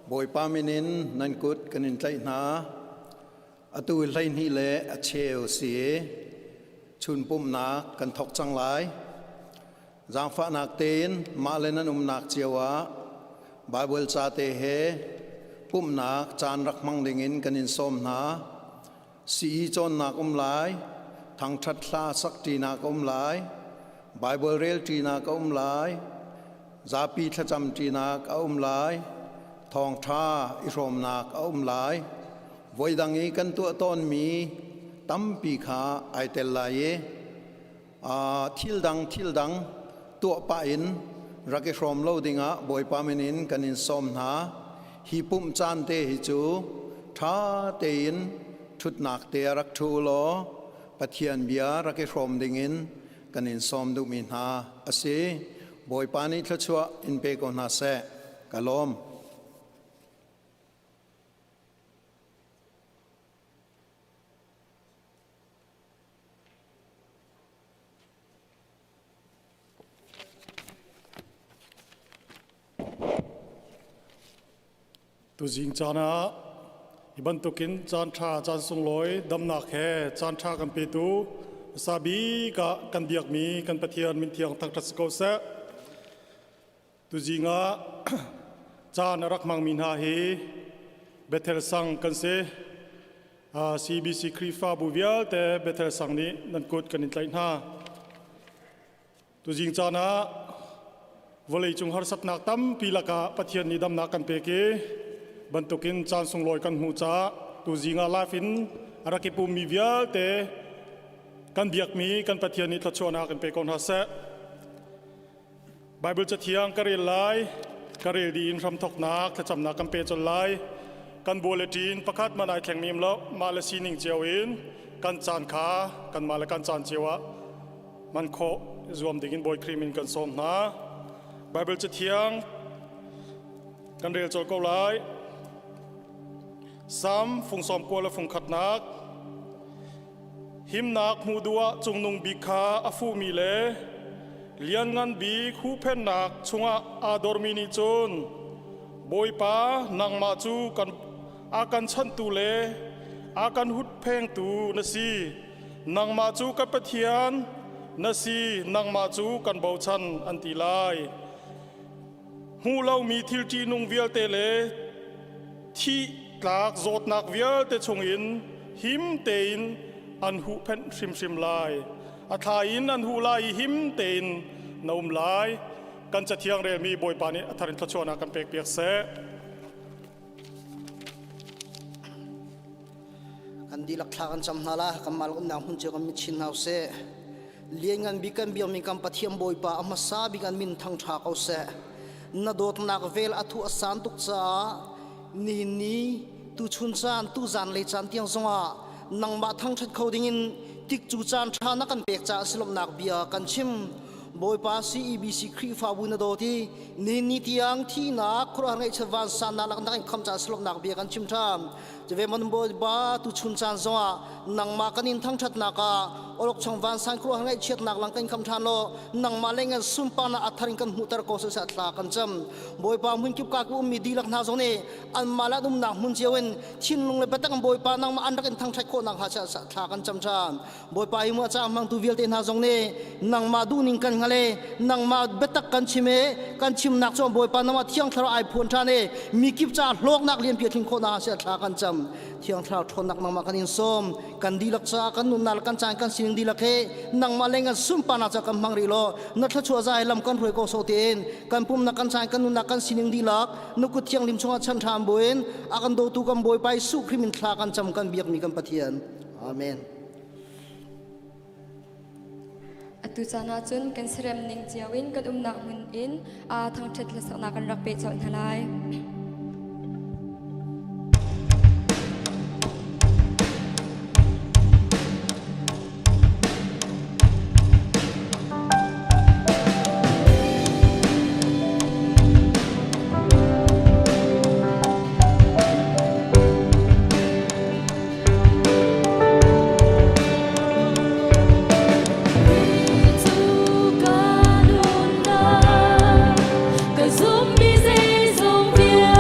Bawipa min in nan kut kan in tlaih hna. Atu 12 le a cheu si i chun pumhnak kan thawk cang lai. Zaangfahnak tein mah le nan umnak cio ah Baibal ca te he pumhnak caan rak hmang dingin kan in sawm hna. Sii cawnnak um lai, thangṭhat hla sak ṭinak a um lai, Baibal rel ṭinak a um lai, zapi thlacam ṭinak a um lai, thawngṭha i hrawmnak a um lai. Voidang i kan tuah tawnmi tampi kha ai tel lai i thil dang thil dang tuah pah in rak i hrawm lo dingah Bawipa min in kan in sawm hna. Hi pumh caan te hi cu ṭha tein ṭhutnak te ah rak ṭhu law Pathian bia rak i hrawm dingin kan in sawm duhmi hna a si. Bawipa nih thluachuah in pe ko hna seh. Ka lawm. Tuzing caan ah hi bantukin caan ṭha caan sunglawi damnak he caan ṭha kan petu hmasa bik ah kan biakmi kan Pathian min thiang thangṭhat si ko seh. Tuzing ah caan a rak hmangmi hna hi Bethel sang kan si. CBC Khrihfabu vialte Bethel sang nih nan kut kan in tlaih hna. Tuzing caan ah vawleicung harsatnak tampi lakah Pathian nih damnak kan pek i bantukin caan sunglawi kan hmuh caah tuzing ah live in a rak i pummi vialte kan biakmi kan Pathian nih thluachuahnak in pe ko hna seh. Bible cathiang ka rel lai, ka rel dih in hramthawknak thlacamnak kan pe colh lai. Kan bulletin pakhat man ai thleng mim lo, mah le sining cio in kan caan kha kanmah le kan caan cio ah man khawh zuam ding in Bawi Khrih min kan sawm hna. Bible cathiang kan rel colh ko lai. Sam fung sawm kua le fung khatnak Himnak hmuh duh ah cungnung bik kha a fuhmi le lianngan bik huhphennak chungah aa dormi nih cun Bawipa nangmah cu kan a kan chanhtu le a kan hutphengtu na si. Nangmah cu ka Pathian na si, nangmah cu kan bochan an ti lai. Hmuh lomi thil ṭihnung vialte le thih tlak zawtnak vialte chungin him tein an huhphenh hrimhrim lai. A thla in an huh lai i him tein na um lai. Kan cathiang relmi Bawipa nih a thar in thluachuahnak kan pekpiak seh. Kan dihlak thla kan cam hna la, kan mal umnak hmun cio kan mit chin hna usih. Lianngan bik kan biakmi kan Pathian Bawipa a hmasa bik an min thangṭha ko seh. Na dawtnak vel a thu a san tuk caah nihin ni tuchun caan tuzan lei caan tiang zongah nangmah thangṭhat kho dingin tikcu caan ṭha na kan pek caah silomnak bia kan chim. Bawipa CEBC Khrihfabu na dawt i nihin ni tiang thihnak khuaruahhar ngaihchiat vansannak lak nak in kham caah silomnak bia kan chim ṭhan. Cuve man Bawipa tuchun caan zongah nangmah kan in thangṭhatnak ah awlokchong vansan khuaruahhar ngaihchiatnak lang kan kham ṭhan law nangmah lei ngan sunparnak a thar in kan hmuhter ko seh thla kan cam. Bawipa hmunkip ka ummi dihlak hna zong nih anmah le an umnak hmun cio in thinlung le biatak in Bawipa nangmah an rak in thangṭhat khawh nakhnga thla kan cam ṭhan. Bawipa hi muah caang hmangtu vialte hna zong nih nangmah duhning kan hngal i nangmah biatak kan chim i kan chimnak cu Bawipa nangmah Thiang Thlarau ai phuan ṭhan i mi kip caah hlawknak lianpi a tling khawh nakhnga seh thla kan cam. Thiang Thlarau ṭhawnnak nangmah kan in sawm. Kan dihlak caah kan nunnak le kan caan kan sining dihlak hi nangmah leng kan sunparnak caah kan hmang rih law na thluachuah za hi lam kan hruai ko sawh tiin kan pumnak kan caan kan nunnak kan sining dihlak na kut thianghlim chungah chan hram buin a kan dawtu kan Bawipa Jesuh Khrih min thla kan cam kan biakmi kan Pathian. Amen. Atu caan ahcun kan serem ning cio in kan umnak hmun in aa thangṭhat hlasaknak kan rak peh colh hna lai. Ka zummi zeizong vialte.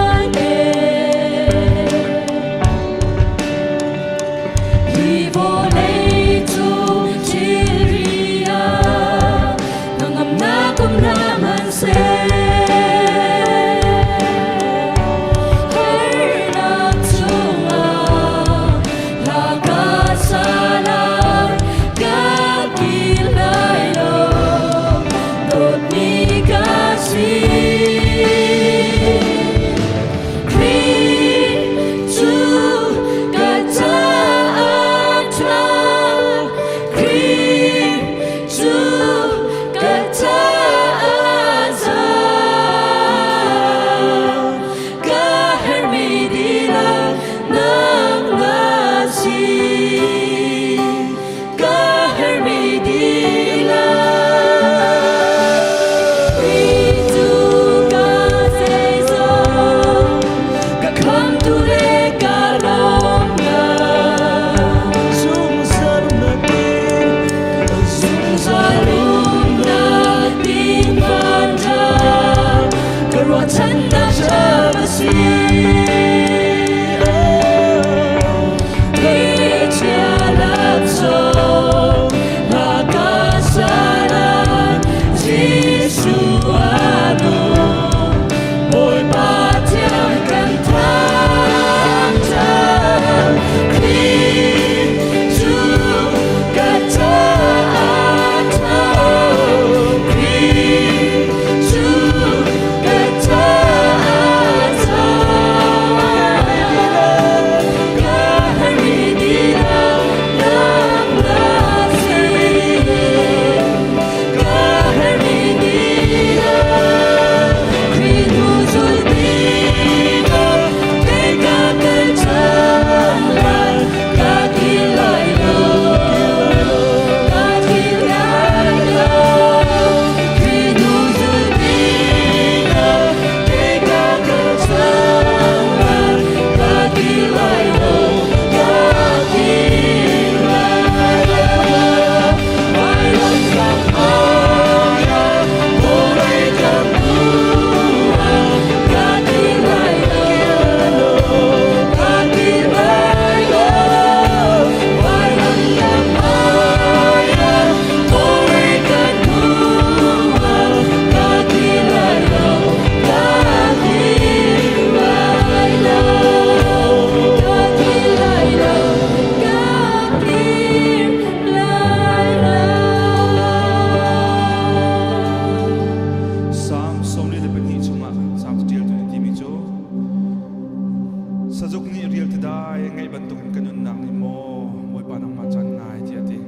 Sazuk nih rial tidai ngeih bantukin kan nunnak nih maw Bawipa nangmah caan ngai tiah a ti.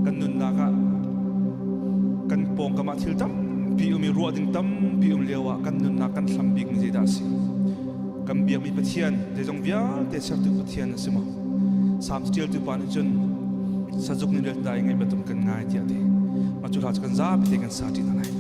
Kan nunnak ah kan pawngkam ah thil tampi um i ruah ding tampi um lio ah kan nunnak kan hlam bik mi zeidah a si? Kan biakmi Pathian zeizong vialte sertu Pathian a si maw? Salm ṭialtu pa nih cun sazuk nih rial tidai ngeih bantuk kan ngai tiah a ti. Mah cu hla cu kan zapi te kan sa ṭi hna lai.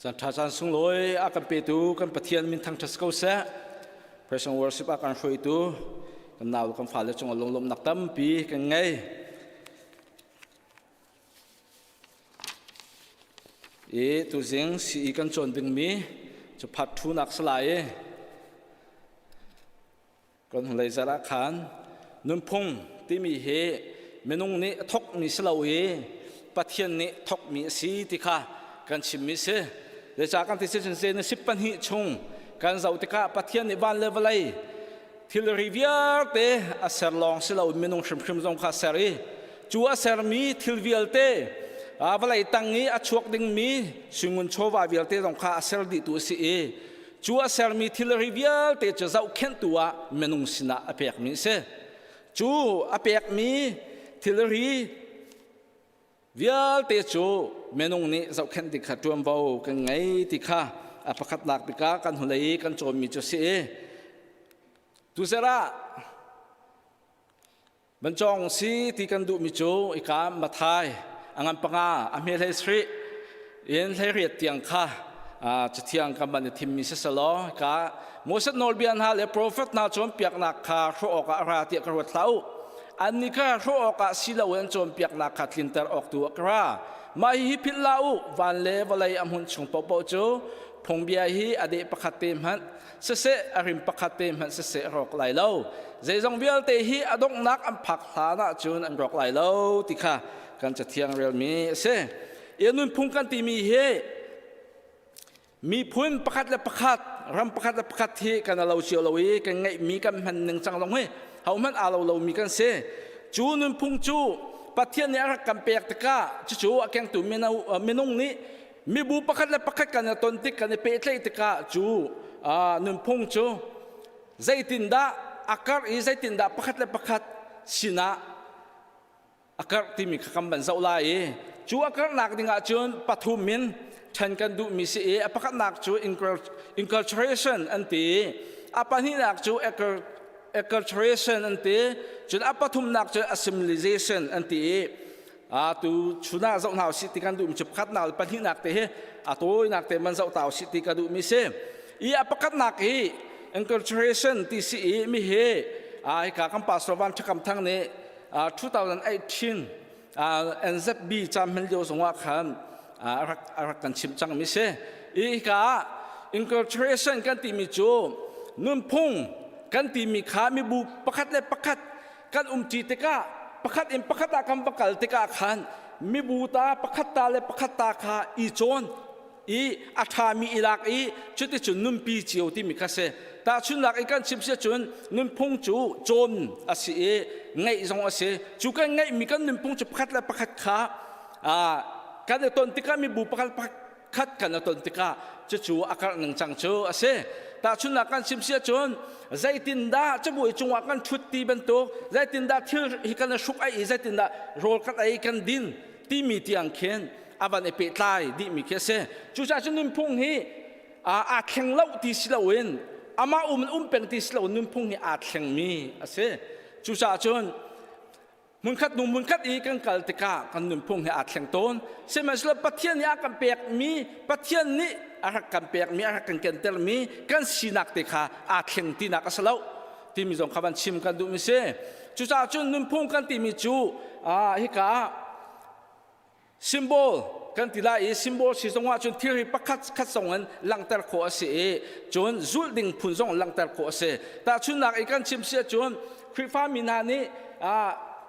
Caan ṭha caan sunglawi a kan petu kan Pathian min thangṭhat ko seh. Praise and worship a kan hruaitu kan nau kan fale cungah lunglawmhnak tampi kan ngei. I tuzing CE kan cawn dingmi cu phat thunak salai i kan hnulei zarh ah khan nunphung timi hi minung nih a thawkmi si lo i Pathian nih thawkmi a si ti kha kan chimmi si. Zeicah kan ti si cun Genesis pahnih chung kan zoh tikah Pathian nih van le vawlei thilri vialte a ser lawng si lo minung hrimhrim zong kha a ser i cu a sermi thil vialte vawlei tang i a chuak dingmi suingun chawva vialte zong kha a ser dihtu a si i cu a sermi thilri vialte cu zohkhenhtu ah minung sinah a pekmi a si. Cu a pekmi thilri vialte cu minung nih zohkhenh ding kha ṭuanvo kan ngei ti kha a pakhatnak bik ah kan hnulei i kan cawnmi cu a si i tuzarh ah Van cawng si ti kan duhmi cu ika Mathai a ngan panga a hme hlei sarih in hlei riat tiang kha cathiang kan van i thimmi si selaw ka Moses nawlbia hna le profet hna cawnpiaknak kha hrawh awkah a ra tiah ka ruat hlah u. Annih kha hrawh awkah si loin cawnpiaknak kha tlinter awk tu ah ka ra. Mah hihi philh hlah u, van le vawlei a hmun chung paohpaoh cu phungbia hi a deh pakhat te hmanh siseh a rim pakhat te hmanh siseh a rawk lai lo zeizong vialte hi a donghnak an phak hlan ahcun an rawk lai lo ti kha kan cathiang relmi a si. I nunphung kan timi hi miphun pakhat le pakhat ram pakhat le pakhat hi kan alo cio lo i kan ngeihmi kan hman ning cang zong hi hohmanh aa lo lomi kan si. Cu nunphung cu Pathian nih a rak kan pek tikah cucu a kengtu minung nih mibu pakhat le pakhat kan i ton tik kan i pehtlaih tikah cu nunphung cu zeitindah a karh i zeitindah pakhat le pakhat sinah a karh timi kha kan van zoh lai i cu a karhnak ding ahcun pathum in ṭhen kan duhmi si i a pakhatnak cu inculturation an ti i a pahnihnak cu acculturation an ti cun a pathumnak cu assimilization an ti i tu chun ah zoh hna usih ti kan duhmi cu pakhatnak le pahnihnak te hi a tawinak te man zoh ta usih ti ka duhmi si. I a pakhatnak hi inculturation ti si i mi hi hika kan pastor Van Thakam Thang nih 2018 NZB cam lio zongah khan a rak kan chimh cangmi si. I hika ah inculturation kan timi cu nunphung kan timi kha mibu pakhat le pakhat kan umṭi tikah pakhat in pakhat ah kan va kal tikah khan mibu ta pakhat ta le pakhat ta kha i cawn i a ṭhami i lak i cuticun nunpi cio timi kha si. Tahchunhnak i kan chim si cun nunphung cu cawn a si i ngeih zong a si. Cu kan ngeihmi kan nunphung cu pakhat le pakhat kha kan i ton tikah mibu pakhat khat kan a ton tikah cucu a karh ning cang cu a si. Tahchunhnak kan chim si ahcun zeitindah cabuai cungah kan ṭhut ti bantuk, zeitindah thil hi kan i hruk ai i zeitindah rawl kan ei kan din timi tiang khin a van i pehtlai dihmi khi a si. Cucaah cun nunphung hi aa thleng lo ti si loin amah um in um peng ti si lo nunphung hi aa thlengmi a si. Cucaah cun Hmunkhat hnu hmunkhat i kan kal tikah kan nunphung he aa thleng tawn. Sihmanhsehlaw Pathian nih a kan pekmi, Pathian nih a rak kan pekmi, a rak kan kentermi kan sinak te kha aa thleng tinak a si lo timi zong kha van chim kan duhmi si. Cucaah cun nunphung kan timi cu hika ah Symbol kan ti lai i symbol si zong ahcun thilri pakhat khat zong in langhter khawh a si i cun zulh ding phun zong langhter khawh a si. Tahchunhnak i kan chim si ahcun Khrihfami hna nih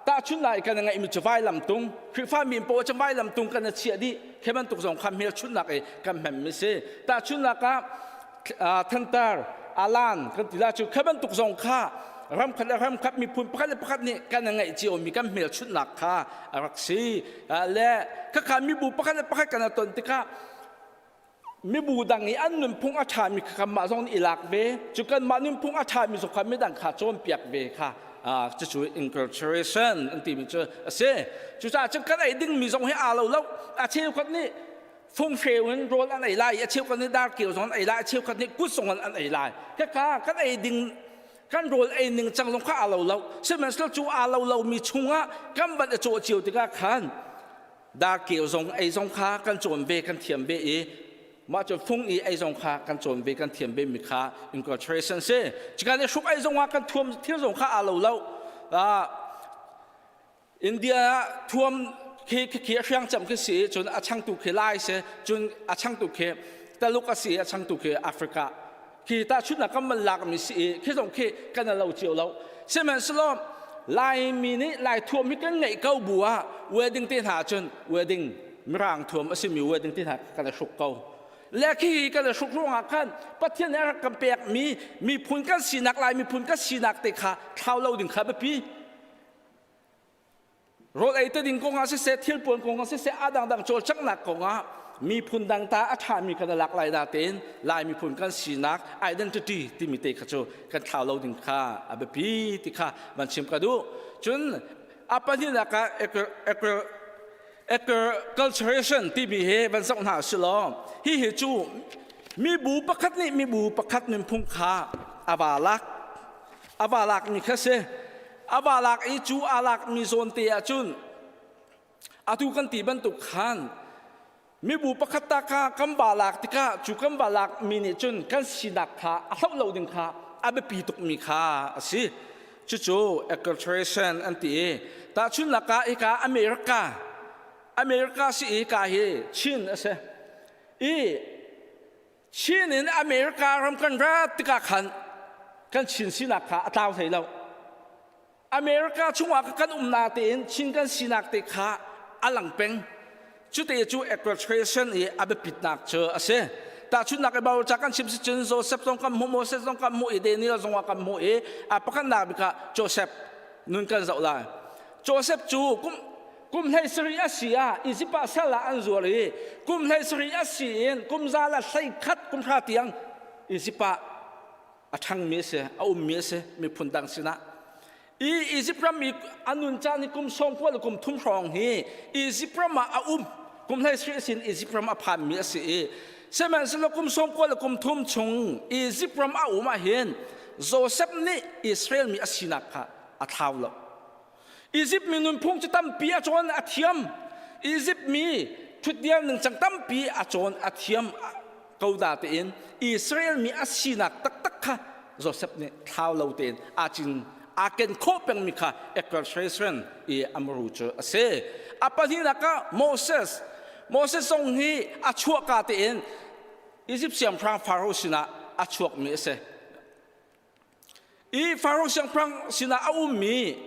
tahchunhnak i kan ngeihmi cu vailamtung Khrihfami paoh cu vailamtung kan i chiah dih khi bantuk zong kha hmelchunhnak i kan hmanmi si. Tahchunhnak ah thantar alan kan ti la cu kha bantuk zong kha ram khat le ram khat miphun pakhat le pakhat nih kan ngeih ciomi kan hmelchunhnak kha a rak si. Le khakha mibu pakhat le pakhat kan ton tikah mibu dang i an nunphung a ṭhami kha kanmah zong nih i lak ve cu kanmah nunphung a ṭhami zong kha midang kha cawnpiak ve kha cucu inculturation an timi cu a si. Cucaah cun kan ei dingmi zong hi aa lo lo. A cheukhat nih funghreu in rawl an ei lai i a cheukhat nih darkeu zong an ei lai, a cheukhat nih kut zong an ei lai. Khakha kan ei ding kan rawl ei ning cang zong kha aa lo lo. Sihmanhsehlaw cu aa lo lomi chungah kan van i cawh cio tikah khan darkeu zong ei zong kha kan cawn ve, kan thiam ve i. Mah cu fung i ei zong kha kan cawn ve kan thiam ve mi kha inculturation si. Cika le hruk ei zong ah kan thuam thil zong kha aa lo lo. India ah thuam khi khi a hriang cem khi si cun a changtu khi Lai si cun a changtu khi Taluk a si a changtu khi Africa khi tahchunhnak kan van lak mi si i khi zong khi kan lo cio lo sihmanhsehlaw Laimi nih Lai thuam hi kan ngeih ko bu ah wedding te hna cun wedding mirang thuam a simi wedding te hna kan i hruk ko le khi kan i hruk ruangah khan Pathian nih a rak kan pek mi miphun kan sinak Lai miphun kan sinak te kha thlau lo ding kha biapi Rawl ei te ding kong ah siseh, thilpuan kong ah siseh, a dangdang cawlcanghnak kong ah miphun dang ta a ṭhami kan i lak lai natein Lai miphun kan sinak identity timi te kha cu kan thlau lo ding kha a biapi ti kha van chim ka duh. Cun a pahnihnak ah acculturation timi hi van zoh hna usih law hihi cu mibu pakhat nih mibu pakhat nunphung kha a va lak a va lakmi kha si. A va lak i cu aa lakmi zawn te ah cun atu kan ti bantuk khan mibu pakhat ta kha kan va lak tikah cu kan va lakmi nih cun kan sinak kha a hloh lo ding kha a biapi tukmi kha a si. Cucu acculturation an ti i tahchunhnak ah hika America America si i ka hi Chin a si i Chin in America ram kan rat tikah khan kan Chin sinak kha a tlau hlei lo. America chungah kan umnak tein Chin kan sinak te kha a lang peng. Cute cu acculturation i a biapitnak cu a si. Tahchunhnak i Bible ca kan chim si cun Joseph zong kan hmuh, Moses zong kan hmuh i Daniel zong ah kan hmuh i a pakhatnak bik ah Joseph nun kan zoh lai. Joseph cu kum kum hlei sarih a si ah Izipt ah sal ah an zuar i kum hlei sarih a si in kum za le hlei khat kum hra tiang Izipt ah a ṭhangmi a si, a ummi a si miphun dang sinah. I Izipt ram i a nun caan hi kum sawm kua le kum thum hrawng hi Izipt ram ah a um. Kum hlei sarih a si in Izipt ram a phanmi a si i sihmanhsehlaw kum sawm kua le kum thum chung Izipt ram a um ah hin Joseph nih Israel mi a sinak kha a thlau lo. Izipt mi nunphung cu tampi a cawn a thiam. Izipt mi ṭhutdir ningcang tampi a cawn a thiam ko da tein Israel mi a sinak taktak kha Joseph nih thlau lo tein aa cin aa ken khawh pengmi kha acculturation i amru cu a si. A pahnihnak ah Moses. Moses zong hi a chuahka tein Izipt siangpahrang Pharaoh sinah a chuakmi a si. I Faro siangpahrang sinah a ummi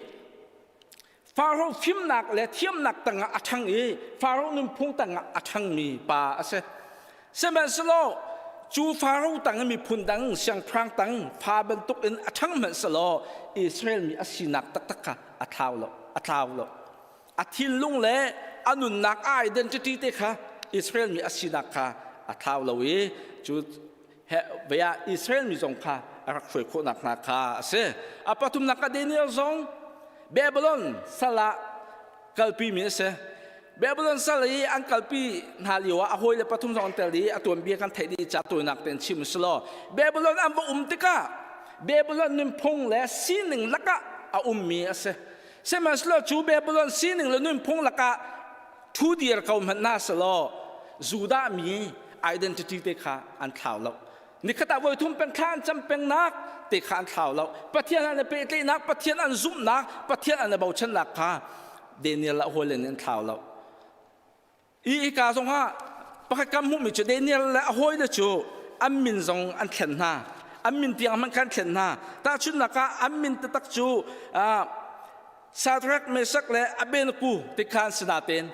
Faro fimnak le thiamnak tangah a ṭhang i Faro nunphung tangah a ṭhangmi pa a si. Sihmanhsehlaw cu Faro tang i miphun dang siangpahrang tang fa bantuk in a ṭhang hmanhsehlaw Israel mi a sinak taktak kha a thlau lo, a tlau lo. A thinlung le a nunnak a identity te kha Israel mi a sinak kha a thlau lo i cu ve ah Israel mi zong kha a rak hruai khawhnak hna kha a si. A pathumnak ah Daniel zong Babylon sal ah kalpi mi a si. Babylon sal i an kalpi hna lio ah a hawile pathum zong an tel i a tuanbia kan theih dih ca tawinak tein chim si law Babylon an va um tikah Babylon nunphung le sining lakah a ummi a si. Sihmanhsehlaw cu Babylon sining le nunphung lakah thu dir ko hmanh hna selaw Judah mi identity te kha an thlau lo. Nikhat ah voithum peng thla an cam pengnak te kha an thlau lo. Pathian an i pehtlaihnak, Pathian an zumhnak, Pathian an i bochannak kha Daniel le hawi nih an thlau lo. I hika zongah pakhat kan hmuhmi cu Daniel le a hawile cu an min zong an thlen hna. An min tiang hmanh khan thlen hna. Tahchunhnak ah an min taktak cu Shadrach, Meshach le Abednego ti kha an si nain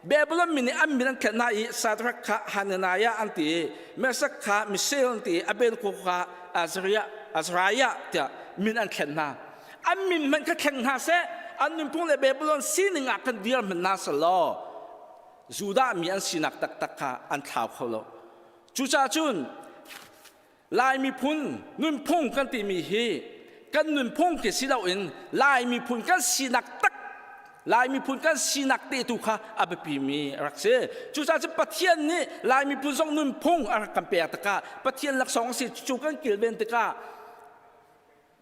Babylon mi nih an min an khenh hna i Shadrach kha Hananiah an ti i Meshach kha Mishael an ti i Abednego kha Azariah, Azariah tiah min an thlen hna. An min hmanh kha thleng hna seh, an nunphung le Babylon sining ah khan dir hmanh hna selaw Judah mi an sinak taktak kha an thlau kho lo. Cucaah cun Lai miphun nunphung kan timi hi kan nunphung khi si loin Lai miphun kan sinak tak Lai miphun kan sinak te tu kha a biapimi a rak si. Cucaah cun Pathian nih Lai miphun zong nunphung a rak kan pek tikah Pathian laksawng a si cu kan kilven tikah.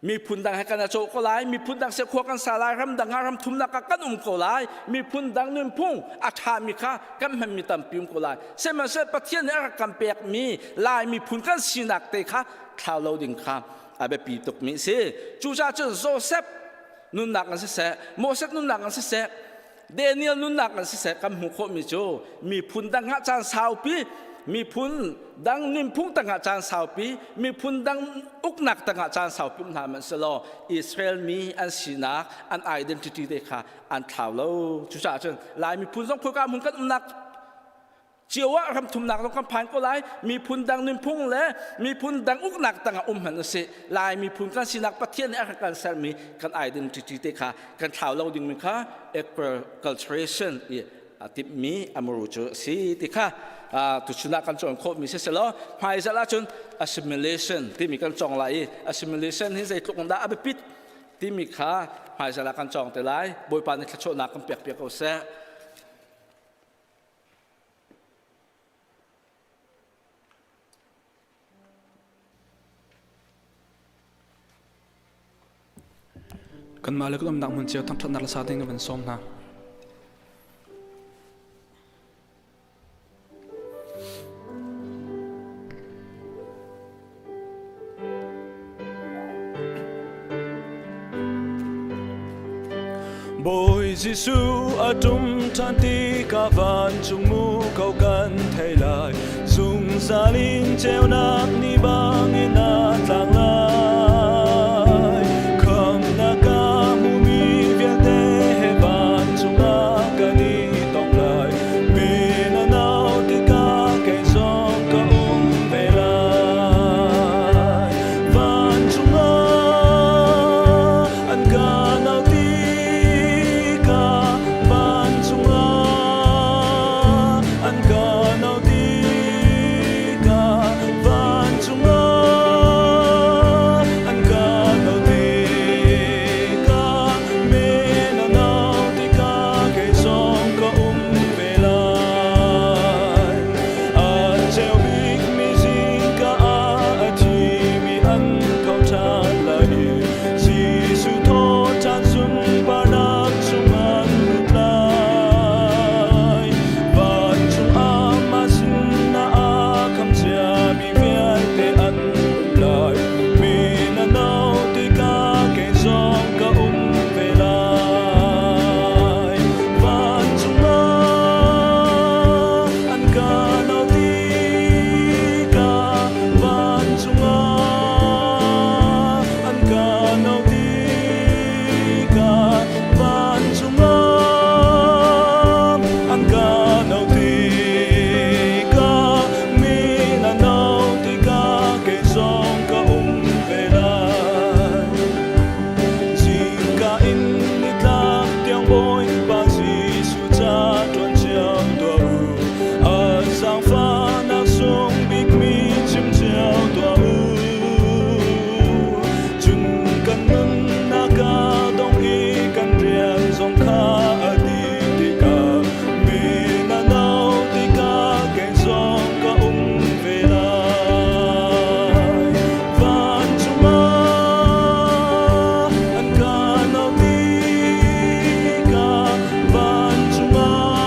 Miphun dang he kan i cawh ko lai, miphun dang se khua kan sa lai, ram dang ah ram thumnak ah kan um ko lai, miphun dang nunphung a ṭhami kha kan hmanmi tampi um ko lai. Sihmanhsehlaw Pathian nih a rak kan pekmi Lai miphun kan sinak te kha thlau lo ding kha a biapi tukmi a si. Cucaah cun Joseph nunnak in siseh, Moses nunnak in siseh, Daniel nunnak in siseh kan hmuh khawhmi cu miphun dang ah caan saupi miphun dang nunphung tangah caan saupi miphun dang uknak tangah caan saupi um hna hmanhsehlaw Israel mi an sinak an identity te kha an thlau lo. Cucaah cun Lai miphun zong khoika hmun kan umnak cio ah ram thumnak zong kan phan ko lai. Miphun dang nunphung le miphun dang uknak tangah um hmanh usih, Lai miphun kan sinak Pathian nih a rak kan sermi kan identity te kha kan thlau lo dingmi kha acculturation i a timhmi amuru cu a si ti kha tuchun ah kan cawn khawhmi si selaw hmaizarh ahcun assimilation timi kan cawng lai i assimilation hi zeitluk in dah a biapit timi kha hmaizarh ah kan cawng te lai. Bawipa nih thluachuahnak kan pek piak ko seh. Kanmah le kan umnak hmun cio thangṭhatnak le sa ding kan van sawm hna. Bawi Jesuh a ṭum ṭhan tikah vancung muko kan thei lai. Zungzal in ceunak ni bangin a tlang lai. Khamhnak a hmumi vialte he vancung ah kan i tong lai. Min a nau tikah kei zong ka um ve lai. Vancung ah an ka nau tikah vancung ah an ka nau tikah vancung ah an ka nau tikah men a nau tikah kei zong ka um ve lai. A ceu bikmi zingka ah a thimi an tho ṭhan lai i Jesuh thawhṭhan sunparnak chung an lut lai. Vancung ah mah sinah a kham ciami vialte an um lai. Mi na no tikah kei zong ka um ve lai. Vancung ah an ka no tikah vancung ah an ka no tikah vancung ah an ka no tikah mi na no tikah kei zong ka um ve lai. Zingka in nitlak tiang Bawipa Jesuh ca ṭuan cio tuah u. A zaangfahnak sung bikmi chim cio tuah u. Cun kan nunnak ah dong i kan rian zong kha a dih tikah mi na no tikah kei zong ka um ve lai. Vancung ah an ka no tikah vancung ah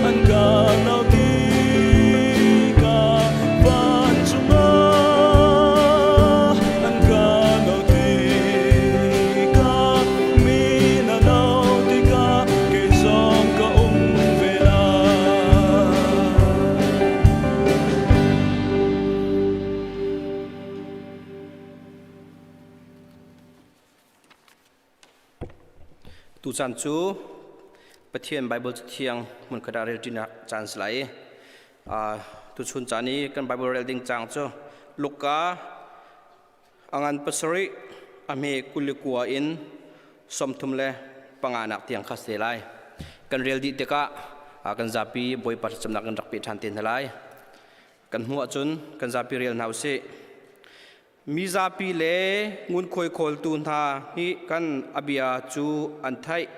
an ka no tikah vancung ah an ka no tikah mi na no tikah kei zong ka um ve lai. Tuchan cu Pathian Bible Cathiang hmunkhat ah relṭinak caan si lai. Tuchun caan i kan Bible rel ding caang cu Luka a ngan pasarih a hme 29 in 35 nak tiang kha si lai. Kan rel dih tikah kan zapi Bawipa thlacamnak kan rak pe ṭhan te hna lai. Kan hmuh ahcun kan zapi rel hna usih. Mizapi le ngunkhuai khawltu hna nih kan a bia cu an theih.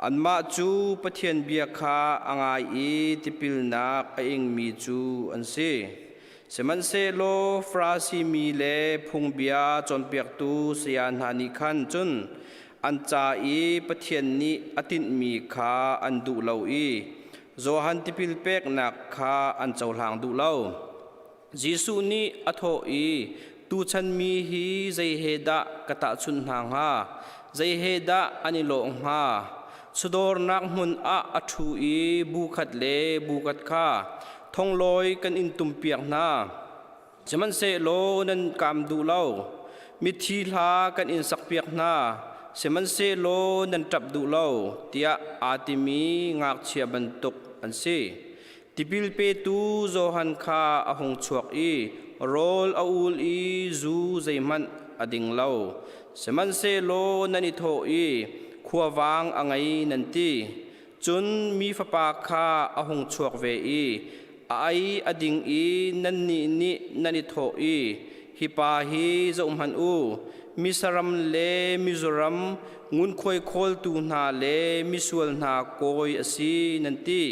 Anmah cu Pathian bia kha a ngai i tipilnak a ingmi cu an si. Sihmanhsehlaw Farasi mi le phungbia cawnpiaktu saya hna nih khan cun an ca i Pathian nih a tinhmi kha an duh lo i Johan tipil peknak kha an cohlang duh lo. Jesuh nih a thawh i, Tuchan mi hi zei he dah ka tahchunh hna hnga? Zei he dah an i lawh hnga? Chawdawrnak hmun ah a ṭhu i bu khat le bu khat kha thonglawi kan in tumpiak hna. Sihmanhsehlaw nan kaam duh lo. Mithi hla kan in sakpiak hna. Sihmanhsehlaw nan ṭap duh lo, tiah aa timi ngakchia bantuk an si. Tipil petu Johan kha a hung chuak i rawl a ul i zu zeihmanh a ding lo. Sihmanhsehlaw nan i thawh i khuavang a ngei nan ti. Cun mi fapa kha a hung chuak ve i a ei a ding i nannih nih nan i thawh i hi pa hi zohhmanh u, misaram le mizuram ngunkhuai khawltu hna le misual hna kawi a si nan ti.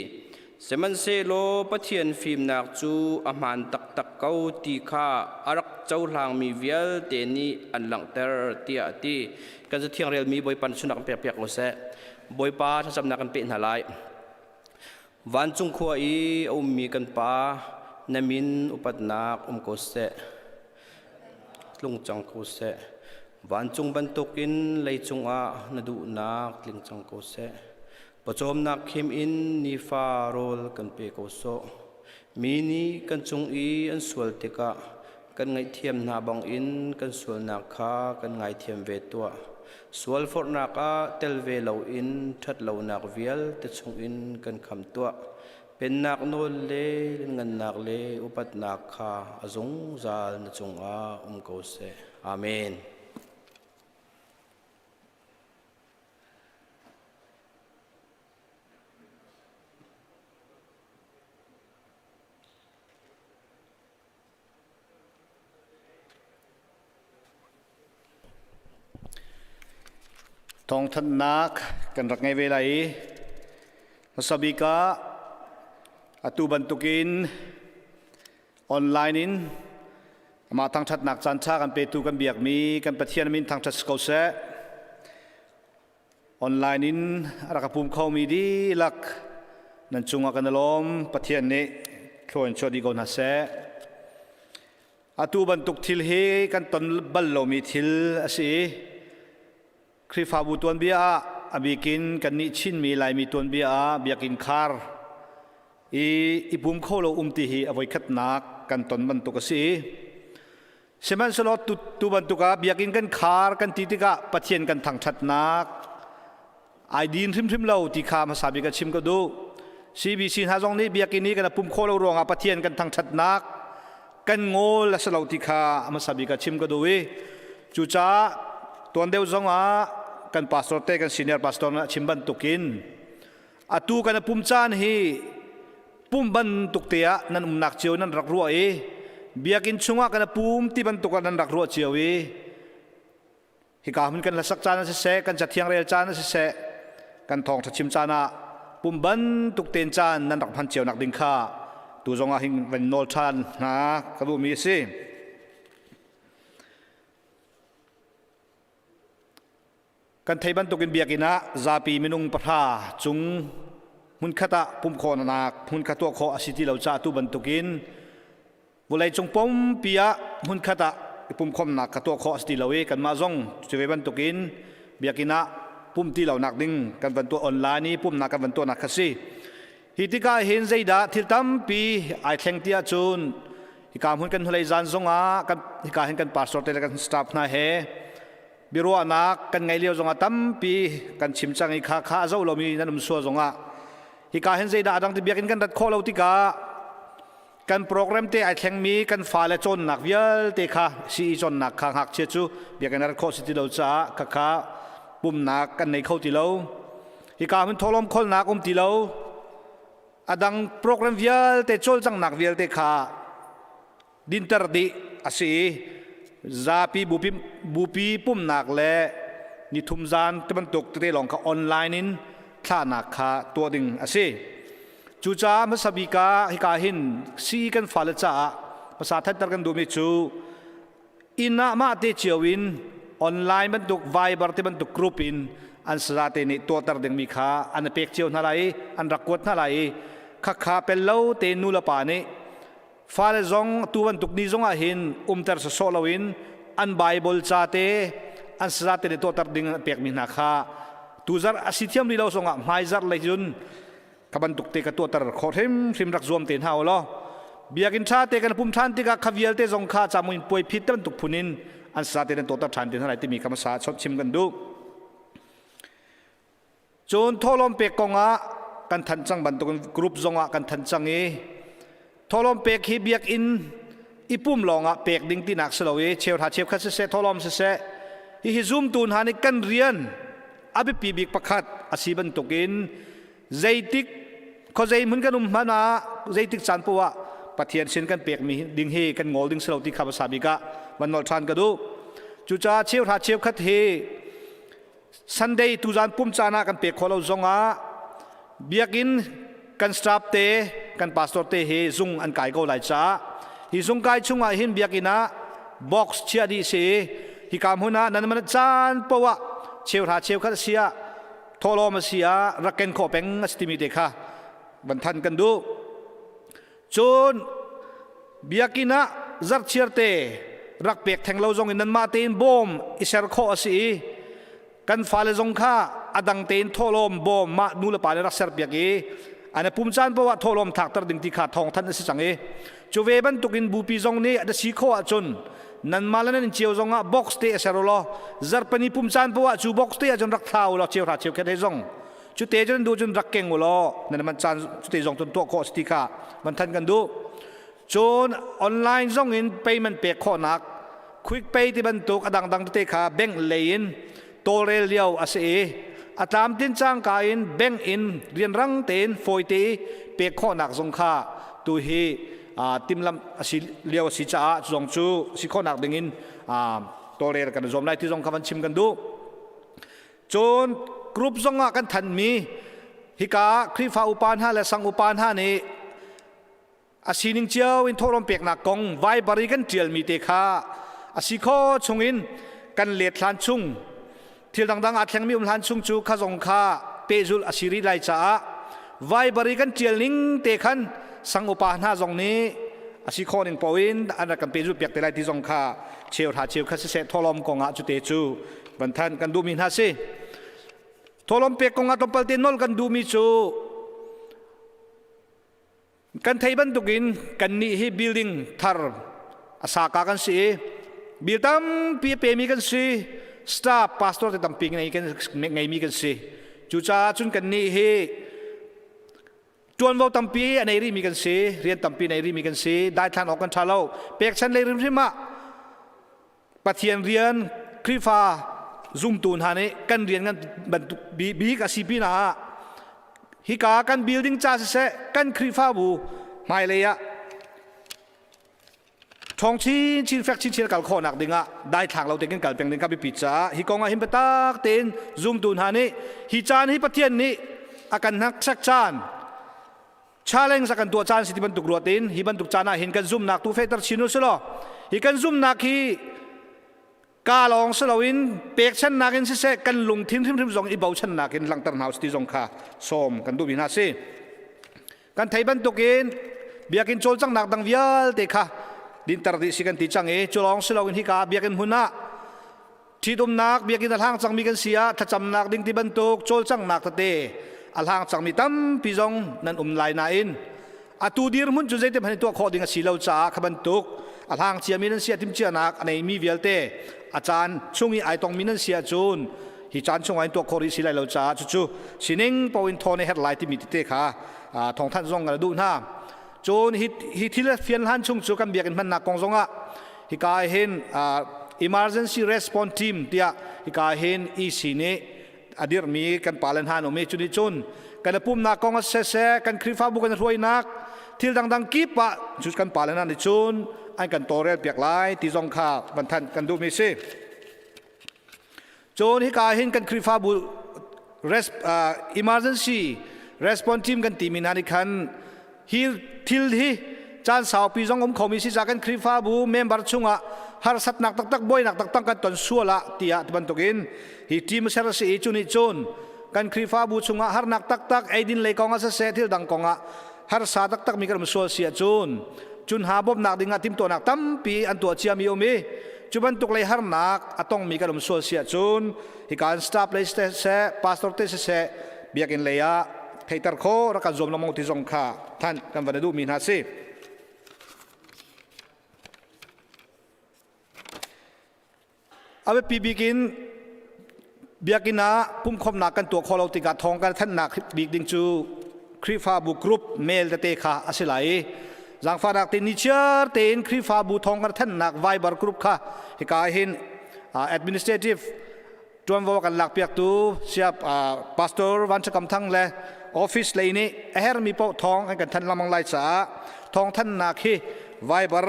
Sihmanhsehlaw Pathian fimnak cu a hmaan taktak ko ti kha a rak cohlangmi vialte nih an langhter tiah a ti. Kan Cathiang relmi Bawipa nih sunak in pekpiak ko seh. Bawipa thlacamnak kan peh hna lai. Vancung khua i a ummi kan Pa, na min upatnak um ko seh. Tlung cang ko seh. Vancung bantukin leicung ah na duhnak tling cang ko seh. Pawcawmnak khim in nifa rawl kan pe ko sawh. Mi nih kan cung i an sual tikah kan ngaihthiam hna bangin kan sualnak kha kan ngaithiam ve tuah. Sual forhnak ah tel ve loin ṭhatlonak vialte chungin kan kham tuah. Pennak nawl le ngannak le upatnak kha a zungzal na cungah um ko seh. Amen. Thawngthanhnak kan rak ngei ve lai i hmasa bik ah atu bantukin online in amah thangṭhatnak caan ṭha kan petu kan biakmi kan Pathian min thangṭhat si ko seh. Online in a rak pum khomi dihlak nan cungah kan i lawm. Pathian nih thlua in chuah dih ko hna seh. Atu bantuk thil hi kan ton bal lomi thil a si i Khrihfabu tuanbia ah a bikin kannih Chinmi Laimi tuanbia ah biakinn khar i i pum kho lo um ti hi a voikhatnak kan ton bantuk a si. Sihmanhsehlaw tu, tu bantuk ah biakinn kan khar kan ti tikah Pathian kan thangṭhatnak ai din hrimhrim lo ti kha hmasa bik a chim ka duh. CBC hna zong nih biakinn i kan pum khawh lo ruangah Pathian kan thangṭhatnak kan ngawl a si lo ti kha hmasa bik ah chim ka duh i cucaah tuan deuh zong ah kan pastor te kan senior pastor nih a chim bantukin atu kan pum caan hi pum bantuk te ah nan umnak cio nan rak ruah i biakinn chungah kan pum ti bantuk ah nan rak ruah cio i Hika hmun kan hlasak caan ah siseh, kan cathiang rel caan ah siseh, kan thawngṭha chim caan ah pum bantuk tein caan nan rak hman cio nak ding kha tu zong ah hin van nawl ṭhan hna ka duhmi a si. Kan thei bantukin biakinn ah zapi minung pahra cung hmunkhat ah pumh khawhnak hmunkhat tuah khawh a si ti lo caah tu bantukin Vawleicung pumpi ah hmunkhat ah i pumkhawmnak ka tuah khawh a si ti lo i kanmah zong cu ve bantukin biakinn ah pum ti lonak ding kan van tuah online i pumnak kan van tuahnak kha si. Hi tikah hin zeidah thil tampi ai thleng ti ahcun hika hmun kan hnulei zan zongah kan hika hin kan pastor te le kan staff hna he biaruahnak kan ngeih lio zongah tampi kan chim cang i kha kha a zoh lomi nan um sual zongah hika hin zeidah a dang ti biakinn kan rat khawh lo tikah kan program te ai thlengmi kan fale cawnnak vialte kha CE cawnnak kha ngakchia cu biakinn rat khawh si ti lo caah khakha pumnak kan nei kho ti lo hika hmun thawhlawm kholnak um ti lo adang program vialte cawlcanghnak vialte kha dinter dih a si i zapi bupi bupi pumnak le nithum zan ti bantuk tete lawng kha online in thlahnak kha tuah ding a si. Cucaah hmasa bik ah hika hin sii kan fale caah Hmasa thatter kan duhmi cu inn ah mah te cio in online bantuk Viber te bantuk group in an saza te nih tuahter dingmi kha an pek cio hna lai i an rak kuat hna lai i khakha pel lo te nu le pa nih fale zong tu bantuk ni zong ah hin umter sawsawh loin an Bible ca te an saza te nih tuahter ding an pekmi hna kha tuzarh a si thiam rih lo zongah hmaizarh lei cun ka bantuk te ka tuahter khawh hrimhrim rak zuam te hna u law biakinn ṭha te kan pum ṭhan tikah kha vialte zong kha camuin puai phit te bantuk phun in an sa te nan tuahter ṭhan te hna lai timi kha hmasa chawnh chim kan duh. Cun thawhlawm pek kong ah kan thanh cang bantukin group zong ah kan thanh cang i thawhlawm pek hi biakinn i pum lawng ah pek ding tinak si lo i cheuhra cheukhat siseh thawhlawm siseh hihi zumtu hna nih kan rian a biapi bik pakhat a si bantukin zeitik khuazei hmun kan um hmanh ah zeitik caan poah ah Pathian sin kan pekmi ding hi kan ngol ding si lo ti kha hmasa bik ah van nolh ṭhan ka duh. Cucaah cheuhra cheukhat hi Sunday tuzan pum caan ah kan pek khawh lo zong ah biakinn kan staff te kan pastor te hi zung an kai ko lai caah hi zung kai chung ah hin biakinn ah box chia dih si hika hmun ah nan man caan poah cheuhra cheukhat a si ah thawhlawm a si ah rak ken khawh peng a si timi te kha van than kan duh. Cun biakinn ah zarhchiar te rak pek theng lo zong in nanmah tein bawm i ser khawh a si i kan fale zong kha a dang tein thawhlawm bawm mah nu le pa nih rak serpiak i an i pum caan paoh ah thawhlawm thlakter ding ti kha thawng thanh a si cang i cu ve bantukin bupi zong nih a si khawh ahcun nanmah le nan inn cio zong ah box te a ser u law zarhpini pum caan paoh ah cu box te ah cun rak thla u law cheuhra cheukhat he zong cute cun duh cun rak keng u law nan man caan cute zong cun tuah khawh si ti kha van than kan duh. Cun online zong in payment pek khawhnak quick pay ti bantuk a dangdang tete kha bank lei in tawlrel lio a si i a tlamtlin cangka in bank in rianrang tein fawite i pek khawhnak zong kha tu hi timhlamh a si lio a si caah cu zong cu si khawhnak ding in tawlrel kan i zuam lai ti zong kha van chim kan duh. Cun group zong ah kan thanmi hika Khrihfa upa hna le sang upa hna nih a sining cio in thawhlawm peknak kong Viber i kan ṭialmi te kha a si kho chungin kan let hlan chung thil dangdang aa thlengmi um hlan chung cu kha zong kha pehzulh a si rih lai caah Viber i kan ṭial ning te khan sang upa hna zong nih a si khawh ning paoh in an rak kan pehzulh piak te lai ti zong kha cheuhra cheukhat siseh thawhlawm kong ah cute cu van thanh kan duhmi hna si. Thawhlawm pek kong ah tlawmpal te nol kan duhmi cu Kan thei bantukin kannih hi building thar a saka kan si i bil tampi a pemi kan si staff pastor te tampi ngei kan ngeimi kan si. Cucaah cun kannih hi tuanvo tampi a nei rihmi kan si, rian tampi nei rihmi kan si, daithlan awk kan ṭha lo. Pekchan lei hrimhrim ah Pathian rian Khrihfa zumtu hna nih kan rian kan bantuk bik a si pinah hika kan building ca siseh kan Khrihfabu hmailei ah ṭhawng chinchin fek chinchin kal khawhnak dingah daithlang lo tein kal peng ding kha biapi caah hi kong ah hin biatak tein zumtu hna nih hi caan hi Pathian nih a kan hneksak caan challenge a kan tuah caan si ti bantuk ruat in hi bantuk caan ah hin kan zumnak tu fehter chin u silaw hi kan zumnak hi ka lawng si loin pekchannak in siseh kan lungthin hrimhrim zong i bochannak in langhter hna ti zong kha sawm kan duhmi hna si. Kan thei bantukin biakinn cawlcanghnak dang vialte kha dinter dih si kan ti cang i cu lawng si loin hika biakinn hmun ah Ṭhitumnak biakinn a hlang cangmi kan si ah thlacamnak ding ti bantuk cawlcanghnak tete a hlang cangmi tampi zong nan um lai nain atu dirhmun cu zeitin hmanh tuah khawh ding a si lo caah kha bantuk a hlang ciami nan si ah timhcianak a neimi vialte a caan chung i ai tongmi nan si ahcun hi caan chung ah in tuah khawh rih si lai lo caah cucu sining paoh in thawn i herh lai timi tete kha thawngthanh zong kan duh hna. Cun hi, hi thil fian hlan chung cu kan biakinn hmannak kong zongah hika hin emergency response team tiah hika hin EC nih a dirhmi kan pale hna an um i cu nih cun kan i pumnak kong a siseh kan Khrihfabu kan hruainak thil dangdang kip ah cu kan pale hna nih cun an kan tawlrel piak lai ti zong kha van thanh kan duhmi si. Cun hika hin kan Khrihfabu res, uh, emergency response team kan timi hna nih khan hi thil hi Caan saupi zong um khomi si ca kan Khrihfabu member chungah harsatnak taktak buainak taktak kan ton sual ah tiah ti bantukin hi team ser si i cu nih cun kan Khrihfabu chungah harnak taktak eidin lei kong ah siseh thil dang kong ah harsa taktak mi kan um sual si ahcun cun ha bawmhnak ding ah timtuahnak tampi an tuah ciami um i cu bantuk lei harnak a tongmi kan um sual si ahcun hika an staff lei siseh pastor te siseh biakinn lei ah theiter kho rak kan zuam lengmang ti zong kha than kan van i duhmi hna si. A biapi bik in biakinn ah pumkhawmnak kan tuah khawh lo tikah thawng kan thanhnak bik ding cu Khrihfabu group mail tete kha a si lai i zaangfahnak te ni chiar tein Khrihfabu thawng kan thanhnak Viber group kha hika hin administrative Ṭuanvo kan lakpiaktu siap Pastor Van Ṭha Kam Thang le office lei nih a hermi paoh thawng an kan thanh lengmang lai caah thawngthanhnak hi Viber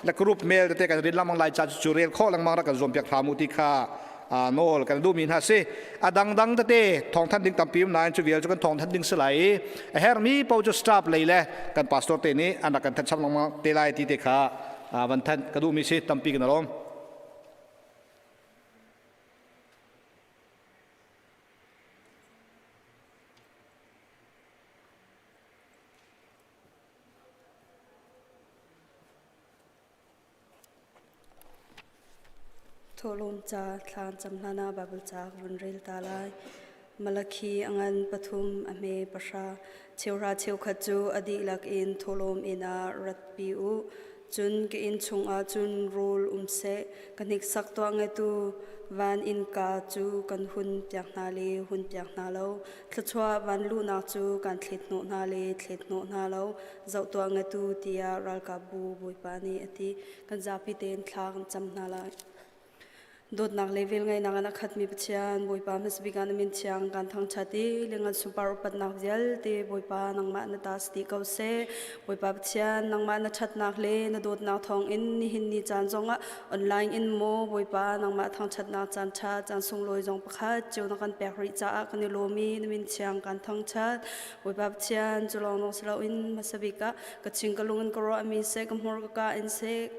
le group mail tete kan rin lengmang lai caah cu rel khawh lengmang rak kan zuampiak hram u ti kha nawl kan duhmi hna si. A dangdang tete thawngthanh ding tampi um nain cu vial cu kan thawngthanh ding si lai i a hermi paoh cu staff lei le kan pastor te nih an rak kan thanh chap lengmang te lai ti te kha van thanh ka duhmi si tampi kan lawm. Thawhlawm ca thla an cam hlan ah Baibal ca ka vun rel ta lai. Malakhi a ngan pathum a hme pahra cheuhra cheukhat cu a dihlak in thawhlawm inn ah ratpi u. Cun ka inn chungah cun rawl um seh, ka hniksak tuah ngeitu van innka cu kan hun piak hna le hun piak hna lo. Thluachuah van luhnak cu kan thlet hnawh hna le thlet hnawh hna lo. Zoh tuah ngeitu tiah ralkapbu Bawipa nih a ti. Kan zapi tein thla kan cam hna lai. Dawtnak le velngeihnak in a khatmi Pathian, Bawipa hmasabik ah na min thiang kan thangṭhat i lengan sunpar upatnak vialte Bawipa nangmah na ta si dih ko seh. Bawipa Pathian, nangmah na ṭhatnak le na dawtnak thawngin nihin ni caan zongah online in maw Bawipa nangmah thangṭhatnak caan ṭha caan sunglawi zong pakhat cio na kan pek rih caah kan i lawm i na min thiang kan thangṭhat. Bawipa Pathian, cu lawng si loin hmasabik ah ka ching ka lung in ka ruahmi seh, ka hmur ka ka in seh,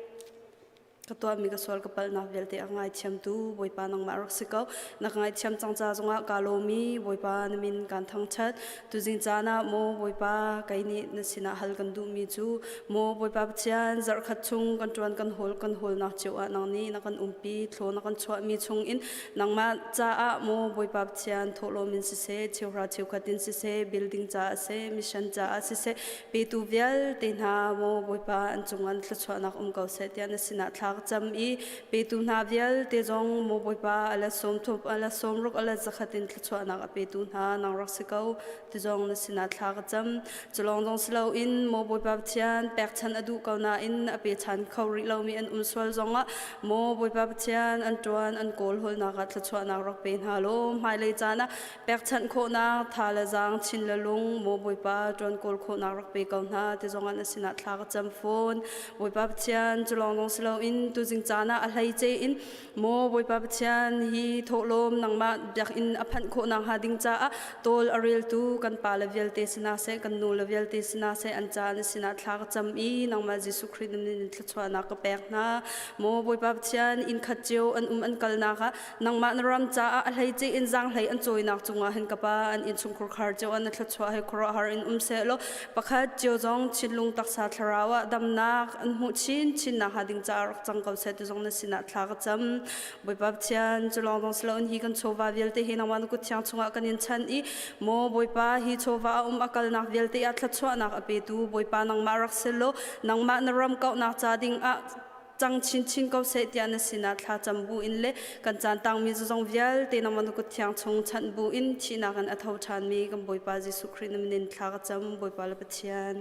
Ka tuahmi ka sual ka palhnak vialte a ngaithiamtu Bawipa nangmah rak si ko. Na ka ngaihthiam cang ca zongah kaa lawm i Bawipa na min kaan thangṭhat. Tuzing caan ah maw Bawipa kei nih na sinah hal kan duhmi cu maw Bawipa Pathian zarhkhat chung kan ṭuan kan hawl kan hawlnak cio ah nang nih na kan umpi thlaw na kan chuahmi chungin nangmah caah maw Bawipa Pathian thawhlawm in siseh cheuhra cheukhat in siseh building caah siseh mission caah siseh Petu vialte hna maw Bawipa an cungah thluachuahnak um ko seh tiah na sinah thla ka cam i petu hna vialte zong maw Bawipa a let sawm thup a let sawm ruk a let zakhat in thluachuahnak a petu hna nang rak si ko ti zong na sinah thla ka cam. Culawng zong si loin maw Bawipa Pathian pekchan a duh ko nain a pechan kho rih lomi an um sual zongah maw Bawipa Pathian an ṭuan an kawl hawlnak ah thluachuahnak rak pe hna law hmailei caan ah Pekchanh khawhnak tha le zaang chin le lung maw Bawipa ṭuan kawl khawhnak rak pe ko hna ti zongah na sinah thla ka cam fawn. Bawipa Pathian cu lawng lawng si loin tuzing caan ah a hleice in maw Bawipa Pathian hi thawhlawm nangmah biakinn a phanh khawhnak hnga ding caah tawl a reltu kan pa le vialte sinah seh kan nu le vialte sinah seh an ca na sinah thla ka cam i nangmah Jesuh Khrih na min in thluachuahnak ka pek hna. Maw Bawipa Pathian inn khat cio an um an kalnak ah Nangmah na ram caah a hleice in zaanghlei an cawinak cungah hin ka pa an innchungkhur khar cio an na thluachuah he khuaruahhar in um seh law pakhat cio zong thinlung taksa thlarau ah damnak an hmuh chin chin nakhnga ding caah rak cang ko seh ti zong na sinah thla ka cam. Bawipa Pathian cu lawng zong si loin hi kan chawva vialte hi nangmah na kut thiang chungah kan in chan i maw Bawipa hi chawva a um a kalnak vialte ah thluachuahnak a petu Bawipa nangmah rak si law nangmah na ram kauhnak ca ding ah cang chinchin ko seh tiah na sinah thla cam bu in le kan caan tangmi zuzong vialte nangmah na kut thiang chung chanh bu in thihnak in a tho ṭhanmi kan Bawipa Jesuh Khrih na min in thla ka cam Bawipa le Pathian.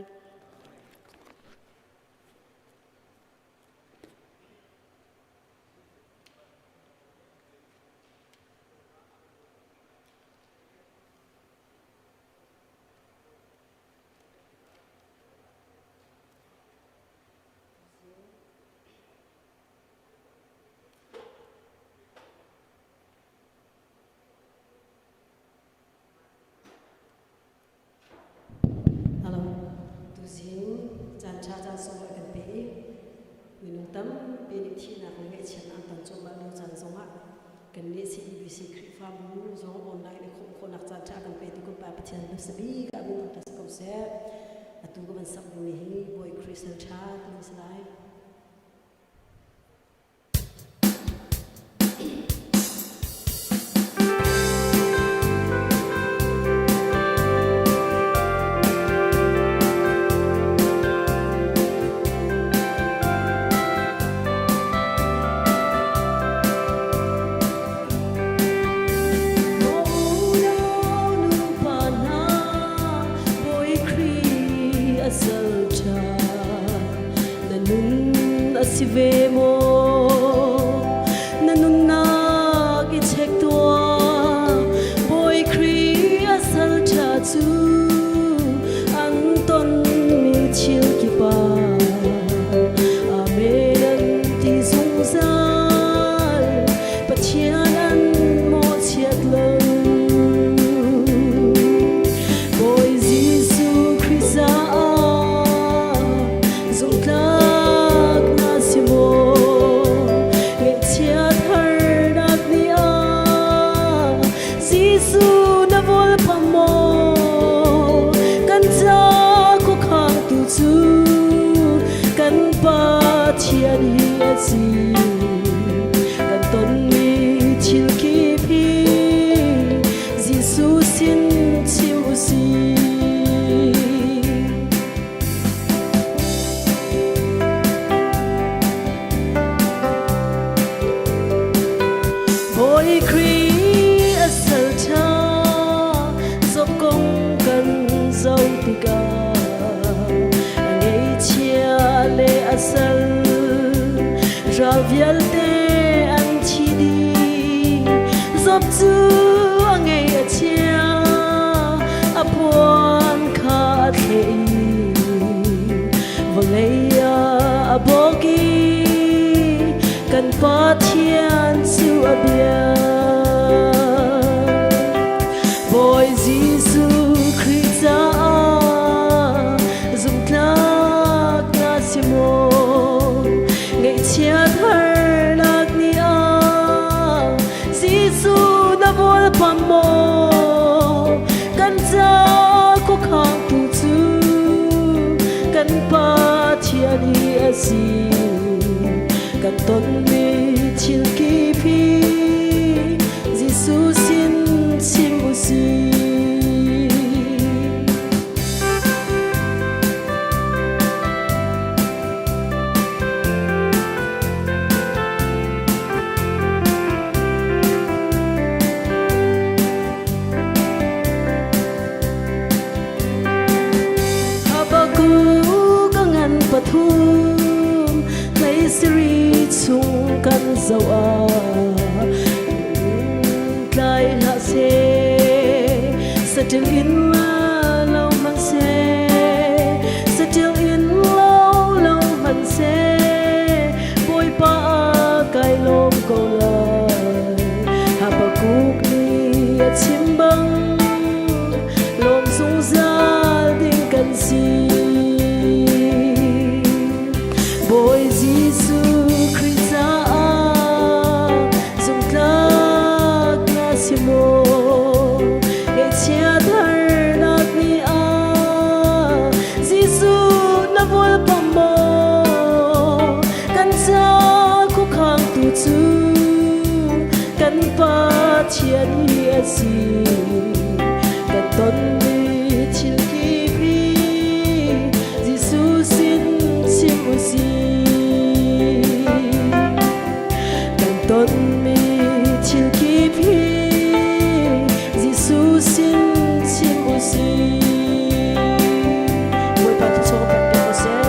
Hello. tampi nih thihnak le ngaihchiatnak an ton cuahmah lio caan zongah kannih CEBC Khrihfabu zong online i khawmh khawhnak caan ṭha kan pe ti kun Pa Pathian hmasa bik ah min thangṭhat si ko seh. Atu ka van sak dingmi hi Bawi Khrih sal ṭha timi si lai. Si ve maw na nunnak i check tuah Bawi Khrih a sal ṭha cu an tonmi thil kip ah Amen an ti zungzal Pathian an mawhchiat lo Bawi Jesuh Khrih caah zumhtlak na si maw ngaihchiat harnak ni ah Jesuh na volpam maw kan ca khuakhangtu cu kan Pathian hi a si kan tonmi thil kip hi Jesuh sin chim u sih. Bawi Khrih a sal ṭha Job kong kan zoh tikah a ngeihchia le a sal ral vialte an thi dih Job cu a ngeih a chia a puan kha a thleh i vawlei ah a bawk i kan Pathian cu a bia. Bawi Jesuh Khrih caah zumhtlak na si maw? Ngaihchiat harnak ni ah Jesuh na volpam maw? Kan ca khuakhangtu cu kan Pathian hi a si. Kan tonmi thil kip hi Jesuh sin chim u sih. Habakkuk a ngan pathum hleisarih chung kan zoh ah tlai hlah seh saṭil in lo hmanh seh saṭil in lo lo hmanh seh Bawipa kai lawm ko lai Habakkuk nih a chim bang lawm zungzal ding kan si Bawi Jesuh Khrih caah zumhtlak na si maw ngaihchiat harnak ni ah Jesuh na volpam maw kan ca khuakhangtu cu kan Pathian hi a si kan tonmi thil kip hi Jesuh sin chim u sih kan tonmi thil kip hi Jesuh sin chim u sih Bawipa thluachuah kan pek ko seh.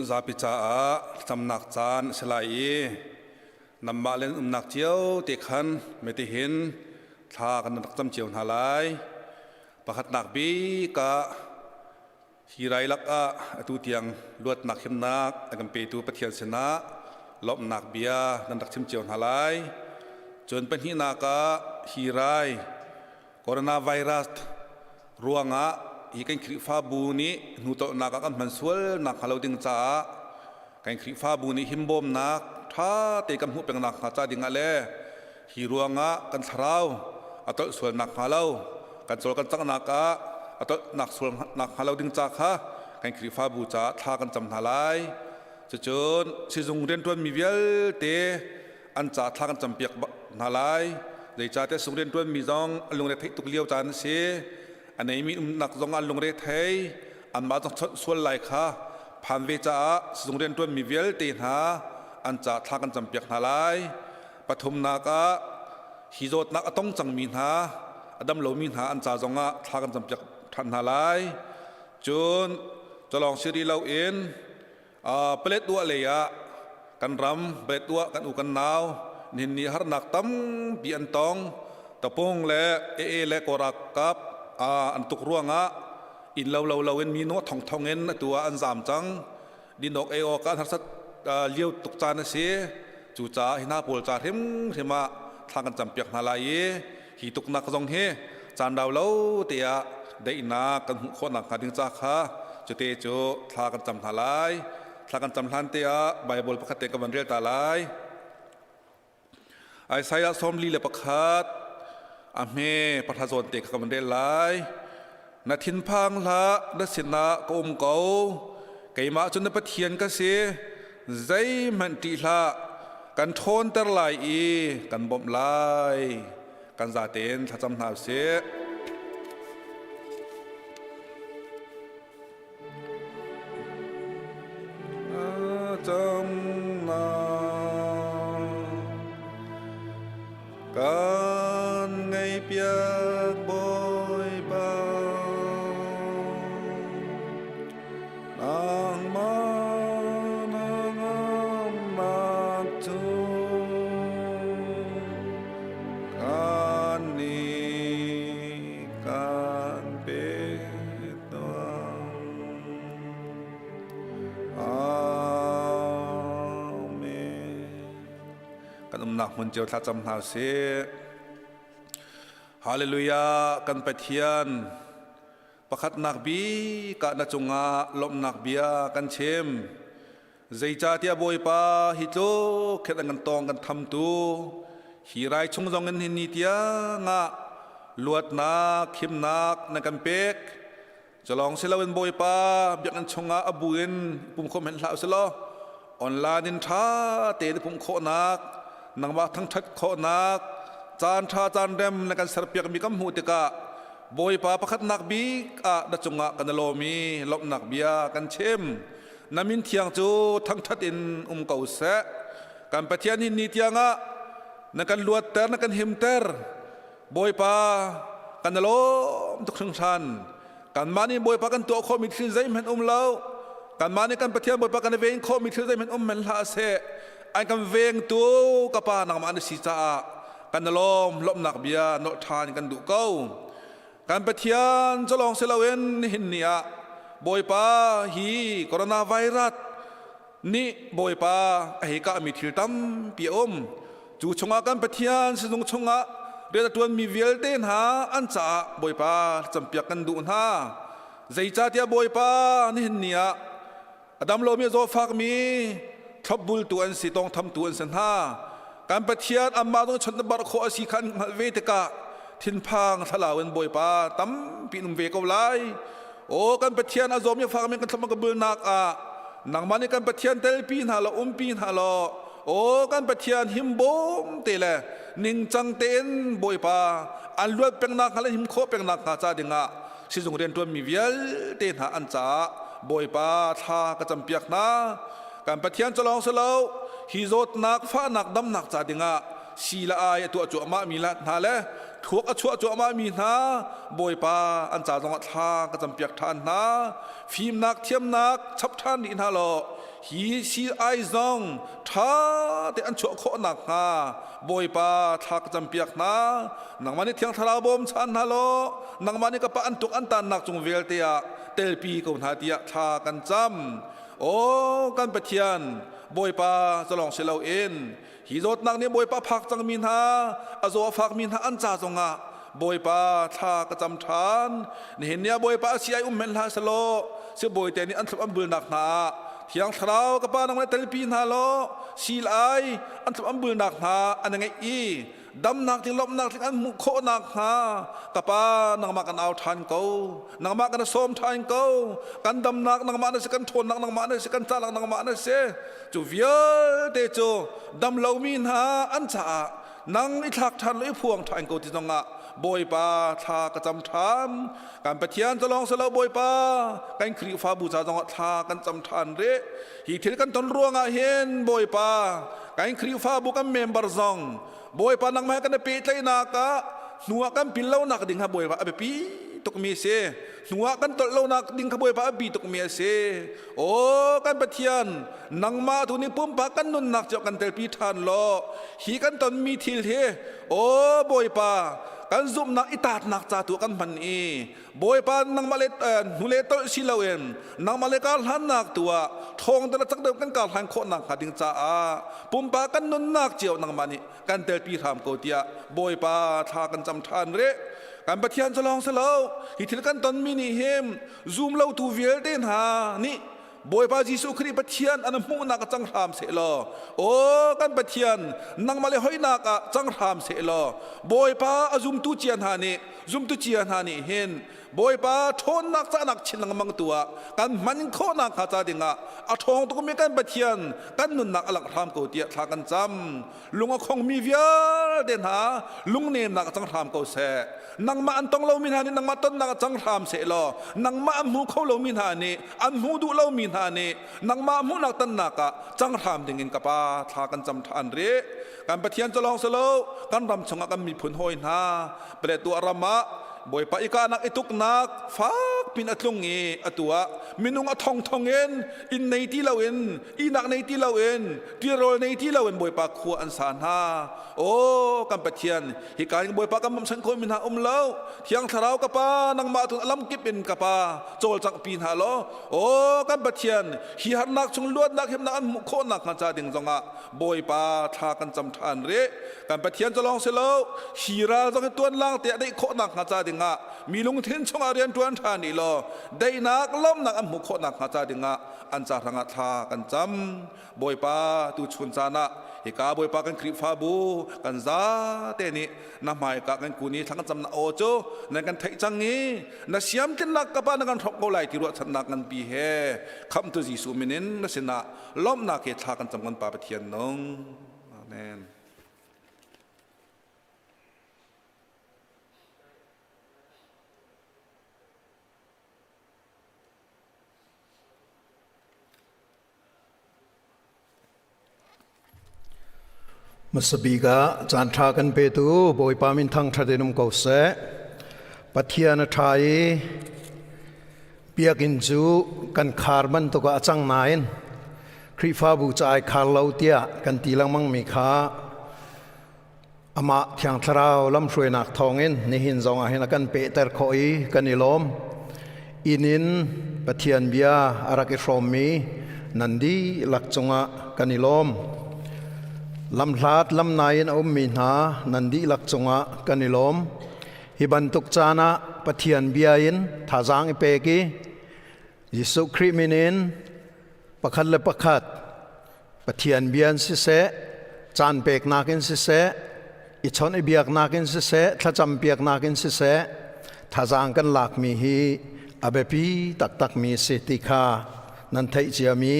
Zapi caah thlacamnak caan a si lai i nanmah le nan umnak cio te khan mitihin thla kan rak cam cio hna lai. Pakhatnak bik ah hi rai lakah atu tiang luatnak himnak a kan petu Pathian sinah lawmhnak bia nan rak chim cio hna lai. Cun pahnihnak ah hi rai coronavirus ruangah hi kan Khrihfabu nih hnutolhnak ah kan hman sual nak hnga lo ding caah kan Khrihfabu nih himbawmnak ṭha te kan hmuh peng nak hnga ca ding ah le hi ruangah kan thlarau a tolh sual nak hnga lo kan cawl kan cangnak ah a tolh nak sual nak hnga lo ding ca kha kan Khrihfabu caah thla kan cam hna lai. Cucun sizung rianṭuanmi vialte an ca thla kan campiak hna lai. Zeicahtiah sizung rianṭuanmi zong an lungre theih tuk lio caan a si. A neimi umnak zong an lungre thei. Anmah zong chawnh sual lai kha phan ve caah sizung rianṭuanmi vialte hna an ca thla kan campiak hna lai. Pathumnak ah hi zawtnak a tong cangmi hna, a dam lomi hna an ca zongah thla kan campiak ṭhan hna lai. Cun culawng si rih loin Paletwa lei ah kan ram Paletwa kan u kan nau nihin ni harnak tampi an tong. Tapung le AA le Kawlralkap an tuk ruangah inn lo lo loin mi nu thongthong in atu ah an zaam cang. Dinawk ei awk ah harsat lio tuk caan a si. Cucaah hi hna pawl ca hrimhrim ah thla kan campiak hna lai i hi tuknak zong hi caan rau lo te ah daihnak kan hmuh khawh nakhnga ding ca kha cute cu thla kan cam hna lai. Thla kan cam hlan te ah Bible pakhat te ka van rel ta lai. Isaiah 41 a hme pahra zawn te kha ka van rel lai. Na thinphang hlah, na sinah ka um ko. Keimah cu na Pathian ka si. Zeihmanh ṭih hlah. Kan ṭhawnter lai i kan bawmh lai. Kan zatein thlacam hna usih. Kan ngaihpiak Bawipa nangmah na ngamnak cu kan nih kan pe Amen. Kan umnak hmun cio thlacam hna usih. Hallelujah kan Pathian pakhatnak bik ah na cungah lawmhnak bia kan chim. Zeicahtiah Bawipa hi tluk khet an kan tawng kan thamtu hi rai chung zong in hin ni tiang ah luatnak himnak na kan pek. Culawng si loin Bawipa biakinn chungah a bu in pum khawm hen hlah usilaw online in ṭha tein pumh khawhnak nangmah thangṭhat khawhnak caan ṭha caan rem na kan serpiakmi kan hmuh tikah Bawipa pakhatnak bik ah na cungah kan i lawm i lawmhnak bia kan chim. Na min thiang cu thangṭhat in um ko seh. Kan Pathian hin ni tiangah na kan luatter na kan himter. Bawipa kan i lawm tuk hringhran. Kanmah nih Bawipa kan tuah khawhmi thil zeihmanh um lo. Kanmah nih kan Pathian Bawipa kan i ven khawhmi thil zeihmanh um men hlah seh. An kan vengtu ka Pa nangmah na si caah kan i lawm lawmhnak bia nolh ṭhan kan duh ko. Kan Pathian cu lawng si loin nihin ni ah Bawipa hi coronavirus nih Bawipa a hei kahmi thil tampi a um. Cu chungah kan Pathian sizung chungah rian a ṭuanmi vialte hna an caah Bawipa campiak kan duh hna. Zeicahtiah Bawipa nihin ni ah a dam lomi a zawfakmi thlopbultu an si tawngthamtu an si hna. Kan Pathian anmah zong chawnh barh khawh a si kha an hngalh ve tikah thinphang thlalau in Bawipa tampi in um ve ko lai. Aw kan Pathian a zawm i fakmi kan thlama ka bulnak ah nangmah nih kan Pathian telpi hna law umpi hna law aw kan Pathian himbawm te le ningcang tein Bawipa an luat pengnak hnga le him khawh pengnak hnga ca dingah sizung rianṭuanmi vialte hna an caah Bawipa thla ka campiak hna. Kan Pathian cu lawng si lo hi zawtnak fahnak damnak ca dingah si le ai a tuah cuahmah mi hna le thuak a chuah cuahmah mi hna Bawipa an ca zongah thla ka campiak ṭhan hna. Fimnak thiamnak chap ṭhan rih hna law. Hi sii-ai zong ṭha te an chuah khawh nakhnga Bawipa thla ka campiak hna. Nangmah nih Thiang Thlarau bawm chan hna law nangmah nih ka pa an tuk an tannak cung vialte ah telpi ko hna tiah thla kan cam. Aw kan Pathian, Bawipa calawng si loin hi zawtnak nih Bawipa phak cangmi hna, a zaw a fakmi hna an ca zongah Bawipa thla ka cam ṭhan. Nihin ni ah Bawipa a si ai um men hlah selaw sibawi te nih an thlop an bulnak hna ah Thiang Thlarau ka pa nang le telpi hna law sil ai an thlop an bulnak hna an ngeih i damnak tling lawmhnak tling an hmuh khawh nakhnga ka pa nangmah kan au ṭhan ko nangmah kan sawm ṭhan ko kan damnak nangmah na si kan ṭhawnnak nangmah na si kan cahlak nangmah na si cu vialte cu dam lomi hna an caah nang i thlak ṭhan lo i phuang ṭhan ko ti zongah Bawipa thla ka cam ṭhan kan Pathian calawng silo Bawipa kan Khrihfabu ca zongah thla kan cam ṭhan rih hi thil kan ton ruangah hin Bawipa kan Khrihfabu kan member zong Bawipa nangmah kan i pehtlaihnak ah hnu ah kan pil lonak ding kha Bawipa a biapi tukmi a si hnu ah kan tolh lonak ding kha Bawipa a biapi tukmi a si aw kan Pathian nangmah tu nih pumpak kan nunnak cio kan telpi ṭhan law hi kan tonmi thil hi aw Bawipa kan zumhnak i taatnak ca tu kan hman i Bawipa nangmah le hnule tolh si loin nangmah le kar hlannak tu ah ṭhawng deuh le cak deuh kan kar hlan khawh nakhnga ding caah pumpak kan nunnak cio nangmah nih kan telpi hram ko tiah Bawipa thla kan cam ṭhan rih. Kan Pathian cu lawng si lo hi thil kan tonmi nih hin zum lotu vialte hna nih Bawipa Jesuh Khrih Pathian an hmuhnak ah cang hram seh law aw kan Pathian nangmah le hoinak ah cang hram seh law Bawipa a zumtu cia hna nih zumtu cia hna nih hin Bawipa ṭhawnnak cahnak chin lengmang tu ah kan hman khawhnak hnga ca dingah a ṭhawng tukmi kan Pathian kan nunnak a langh hram ko tiah thla kan cam lung a khongmi vialte hna lungnemnak a cang hram ko seh nangmah an tong lomi hna nih nangmah tonnak a cang hram seh law nangmah an hmu kho lomi hna nih an hmu duh lomi hna nih nangmah hmuhnak tonnak ah cang hram dingin ka pa thla kan cam ṭhan rih kan Pathian cu lawng si lo kan ram chungah kan miphun hawi hna Paletwa ram ah Bawipa i kahnak i tuknak fak pin a tlung i atu ah minung a thongthong in inn nei ti loin ihnak nei ti loin tirawl nei ti loin Bawipa khua an sa hna. Aw kan Pathian hika in Bawipa kan bawmchan khawhmi hna um lo. Thiang Thlarau ka Pa nangmah tun a lamkip in ka Pa cawlcangh hna law aw kan Pathian hi harnak chung luatnak himnak an hmuh khawh nakhnga ca ding zongah Bawipa thla kan cam ṭhan rih. Kan Pathian cu lawng si lo hi ral zong hi tuan lang te a daih khawh nakhnga ca dingah mi lungthin chungah rian ṭuan ṭhan i law daihnak lawmnak an hmuh khawh nakhnga ca dingah an ca hrangah thla kan cam. Bawipa tu chun caan ah hika Bawipa kan Khrihfabu kan zate nih na hmaika kan kun i thla kan camnak aw cu nan kan theih cang i na siamtlinnak ka pa na kan hrawk ko lai ti ruahchannak nganpi he khamhtu Jesuh min in na sinah lawmhnak he thla kan cam kan Pa Pathian nung. Amen. Hmasabik ah caanṭha kan petu Bawipa min thangṭhat in um ko seh. Pathian a ṭha i biakinn cu kan khar bantuk ah a cang nain Khrihfabu ca ai khar lo tiah kan ti lengmangmi kha amah Thiang Thlarau lamhruainak thawngin nihin zong ah hin a kan pehter khawh i kan i lawm. Inn in Pathian bia a rak i hrawmmi nan dihlak cungah kan i lawm. Lamhlat lamnai in a ummi hna nan dihlak cungah kan i lawm. Hi bantuk caan ah Pathian bia in thazaang i pek i Jesuh Khrih min in pakhat le pakhat Pathian bia in siseh, caan peknak in siseh, i chawnh i biaknak in siseh, thlacam piaknak in siseh, thazaang kan lakmi hi a biapi taktakmi a si ti kha nan theih ciami,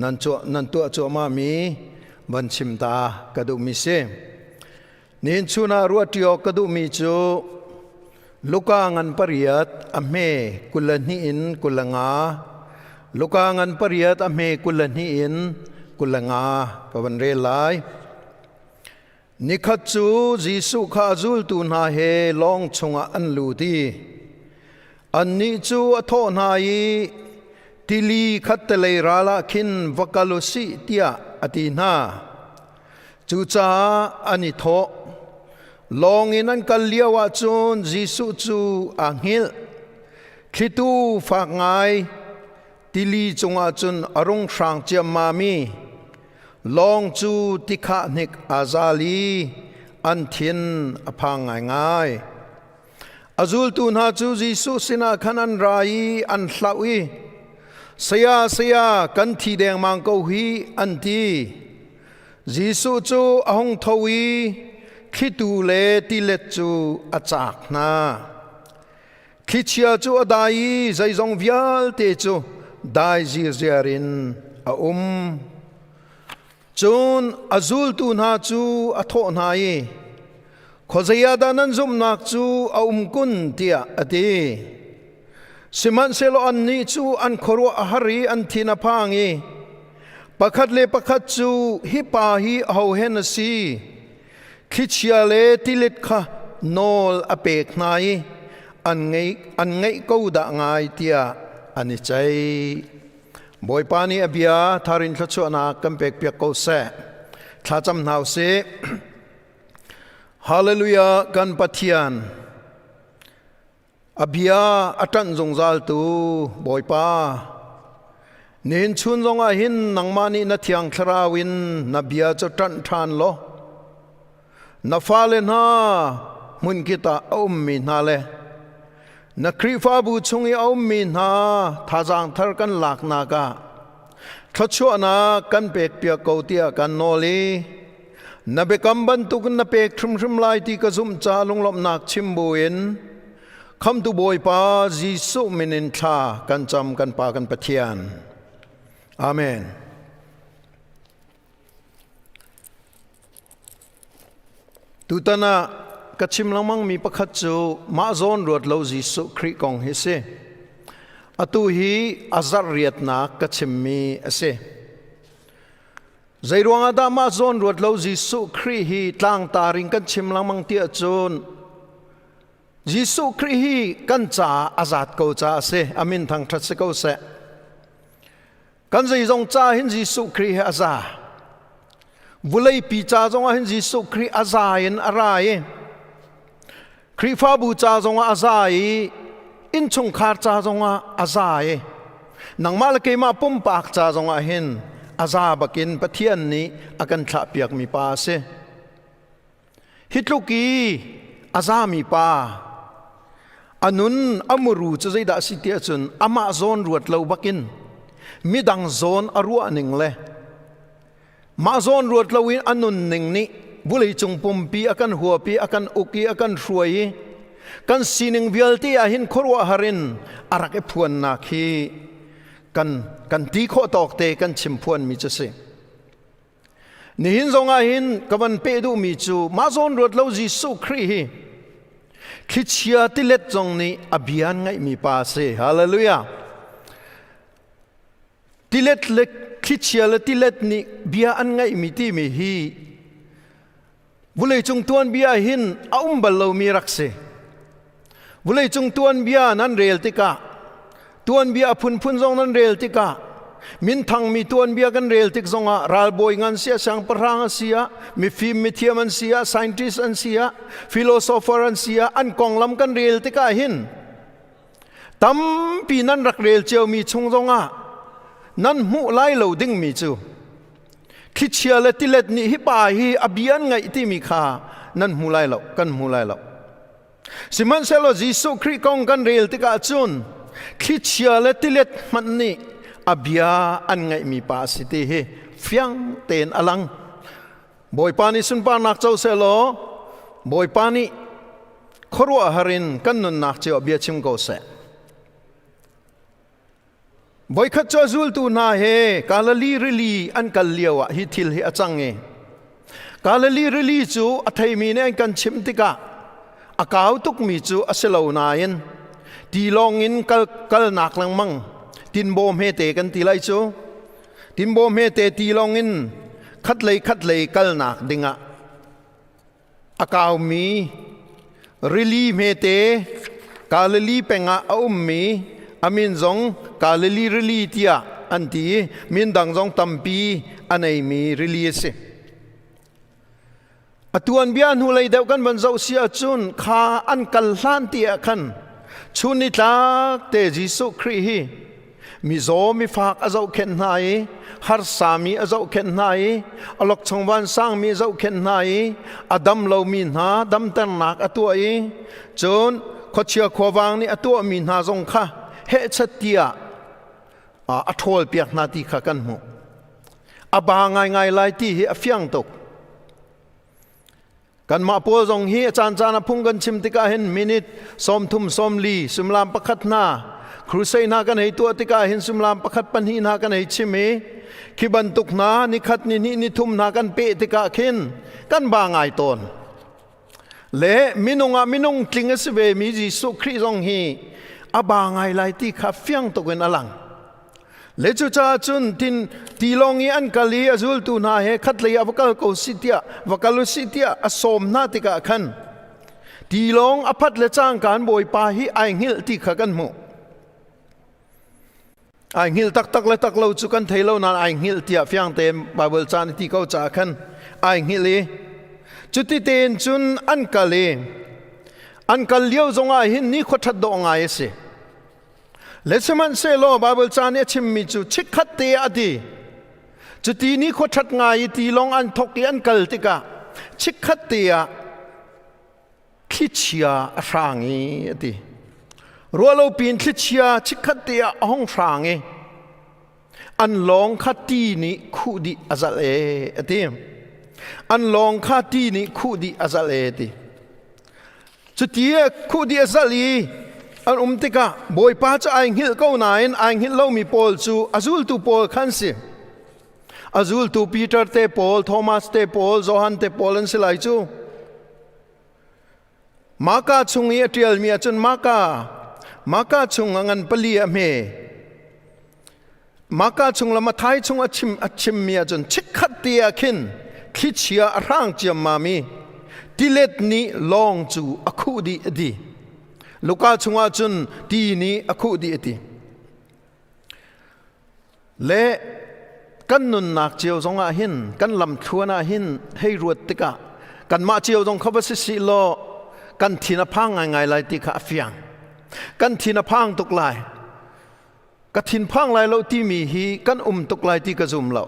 nan, nan tuah cuahmahmi van chim ta ka duhmi si. Nihin chun ah ruahṭi awk ka duhmi cu Luka ngan pariat a hme 22 in 25 Luka ngan pariat a hme 22 in 25 ka van rel lai. Nikhat cu Jesuh kha a zultu hna he lawng chungah an lut i annih cu a thawh hna i. Tili khattelei ral ah khin va kal u sih tiah a ti hna. Cucaah an i thawh. Lawng in an kal lio ah cun Jesuh cu aa hngilh. Thlitu fak ngai tili cungah cun a rung hrang ciammam i lawng cu tikhah hnik aa zal i an thin a phang ngaingai. A zultu hna cu Jesuh sinah khan an ra i an hlauh i, Saya, saya, kan thi dengmang ko hi, an ti. Jesuh cu a hung tho i thlitu le tilet cu a caak hna. Thlichia cu a dai i zeizong vialte cu dai zirziar in a um. Cun a zultu hna cu a thawh hna i, Khuazei ah dah nan zumhnak cu a um kun tiah a ti. Sihmanhsehlaw annih cu an khuaruah a har i an thin a phang i pakhat le pakhat cu hi pa hi aho hen a si? Thlichia le tilet kha nawl a pek hna i an ngeih ko dah ngai tiah an i ceih. Bawipa nih a bia tharin thluachuahnak kan pekpiak ko seh. Thlacam hna usih. Hallelujah kan Pathian. A bia a ṭanh zungzal tu Bawipa. Nihin chun zongah hin nangmah nih na thiang thlarau in na bia cu ṭanh ṭhan law na fale hna hmunkip ah a ummi hna le na Khrihfabu chung i a ummi hna thazaang thar kan laknak ah thluachuahnak kan pekpiak ko tiah kan nawl i na biakam bantukin na pek hrimhrim lai ti ka zumh ca lunglawmhnak chim buin Khamtu Bawipa Jesuh min in thla kan cam kan Pa kan Pathian. Amen. Tutan ah ka chim lengmangmi pakhat cu mah zawn ruat lo Jesuh Khrih kong hi si. Atu hi a zarh riatnak ka chimmi a si. Zeiruang ah dah mah zawn ruat lo Jesuh Khrih hi tlangtar in kan chim lengmang ti ahcun Jesuh Khrih hi kan caah a zat ko caah a si. A min thangṭhat si ko seh. Kan zeizong ca hin Jesuh Khrih hi a za. Vuleipi ca zongah hin Jesuh Khrih a za in a ra i Khrihfabu ca zongah a za i innchungkhar ca zongah a za i nangmah le keimah pumpak ca zongah hin a za bakin Pathian nih a kan thlahpiakmi pa a si. Hi tluk i a zami pa a nun a muru cu zeidah a si ti ahcun amah zawn ruat lo bakin midang zawn a ruah ning le mah zawn ruat lo in a nun ning nih vawleicung pumpi a kan huap i a kan uk i a kan hruai i kan sining vialte ah hin khuaruahhar in a rak i phuannak hi kan ti khawh tawk te kan chim phuanmi cu si. Nihin zongah hin ka van peh duhmi cu mah zawn ruat lo Jesuh Khrih hi thlichia tilet zong nih a bia an ngaihmi pa a si. Hallelujah. Tilet le thlichia le tilet nih bia an ngaihmi timi hi vuleicung tuanbia hin a um bal lomi rak si. Vuleicung tuanbia nan rel tikah tuanbia a phunphun zong nan rel tikah minthangmi tuanbia kan rel tik zongah ralbawi ngan sia siangpahrang a si ah mifim mithiam an si ah scientist an si ah philosopher an si ah an konglam kan rel tikah hin tampi nan rak rel ciomi chung zongah nan hmuh lai lo dingmi cu thlichia le tilet nih hi pa hi a bia an ngaih timi kha nan hmu lai lo kan hmu lai lo. Sihmanhsehlaw Jesuh Khrih kong kan rel tikah cun thlichia le tilet hmanh nih a bia an ngaihmi pa a si ti hi fiang tein a lang. Bawipa nih sunparnak co sehlaw Bawipa nih khuaruahhar in kan nunnak cio ah bia chim ko seh. Voikhat cu a zultu hna he Galilee rili an kal lio ah hi thil hi a cang i Galilee rili cu a theimi nih an kan chimh tikah a kau tukmi cu a si lo nain tilawng in kal kalnak lengmang tinbaw hmete kan ti lai cu tinbaw hmete tilawng in khatlei khatlei kalnak dingah a kaumi rili hmete Galilee peng ah a ummi a min zong Galilee rili tiah an ti i min dang zong tampi a neimi rili a si. A tuanbia hnulei deuh kan van zoh si ahcun kha an kal hlan ti ah khan chun nitlak te Jesuh Khrih hi mizaw mifak a zohkhenh hna i harsami a zohkhenh hna i awlokchong vansangmi a zohkhenh hna i a dam lomi hna damternak a tuah i cun khuachia khuavang nih a tuahmi hna zong kha hehchat tiah a ṭhawlpiak hna ti kha kan hmuh. A ba ngaingai lai ti hi a fiang tuk. Kanmah pawl zong hi a caancaan a phung kan chim tikah hin minute 30 40 suimilam pakhat hna crusade hna kan hei tuah tikah hin suimilam pakhat pahnih hna kan hei chim i khi bantuk hna nikhat ni hnih ni thum hna kan peh tikah khin kan ba ngai tawn. Le minung ah minung tling a si ve mi Jesuh Khrih zong hi a ba ngai lai ti kha fiang tuk in a lang. Le cucaah cun tin tilawng i an kal i a zultu hna he khatlei ah va kal ko si tiah va kal u sih tiah a sawm hna tikah khan tilawng a phat le cangka in Bawipa hi ai hngilh ti kha kan hmuh. Ai hngilh taktak le tak lo cu kan thei lo nain ai hngilh tiah fiang tein Baibal ca nih ti ko caah khan ai hngilh i cuti tein cun an kal i an kal lio zongah hin nikhua ṭhat dawh ngai a si. Le sihmanhsehlaw Baibal ca nih a chimmi cu chikkhat te ah a ti. Cuti ni khua ṭhat ngai i tilawng an thawk i an kal tikah chikkhat te ah thlichia a hrang i a ti. Ruahlopi in thlichia chikkhat te ah a hung hrang i an lawng kha ti nih khuh dih a zalh e a ti. An lawng kha ti nih khuh dih a zalh e a ti. Cuti khuh dih a zalh i an um tikah Bawipa cu ai hngilh ko nain ai hngilh lomi pawl cu a zultu pawl khan si. A zultu Peter te pawl, Thomas te pawl, Johan te pawl an si lai cu. Maka chung i a ṭialmi ahcun Maka, Maka chung a ngan pali a hme. Maka chung le Mathai chung a chim a chimmi ahcun chikkhat te ah khin thlichia a hrang ciammam i tilet nih lawng cu a khuh dih a ti. Luka chungah cun ti nih a khuh dih a ti. Le kan nunnak cio zongah hin kan lamthluan ah hin hei ruat tikah kanmah cio zong kha va si sih law kan thin a phang ngaingai lai ti kha a fiang. Kan thin a phang tuk lai. Ka thinphang lai lo timi hi kan um tuk lai ti ka zum lo.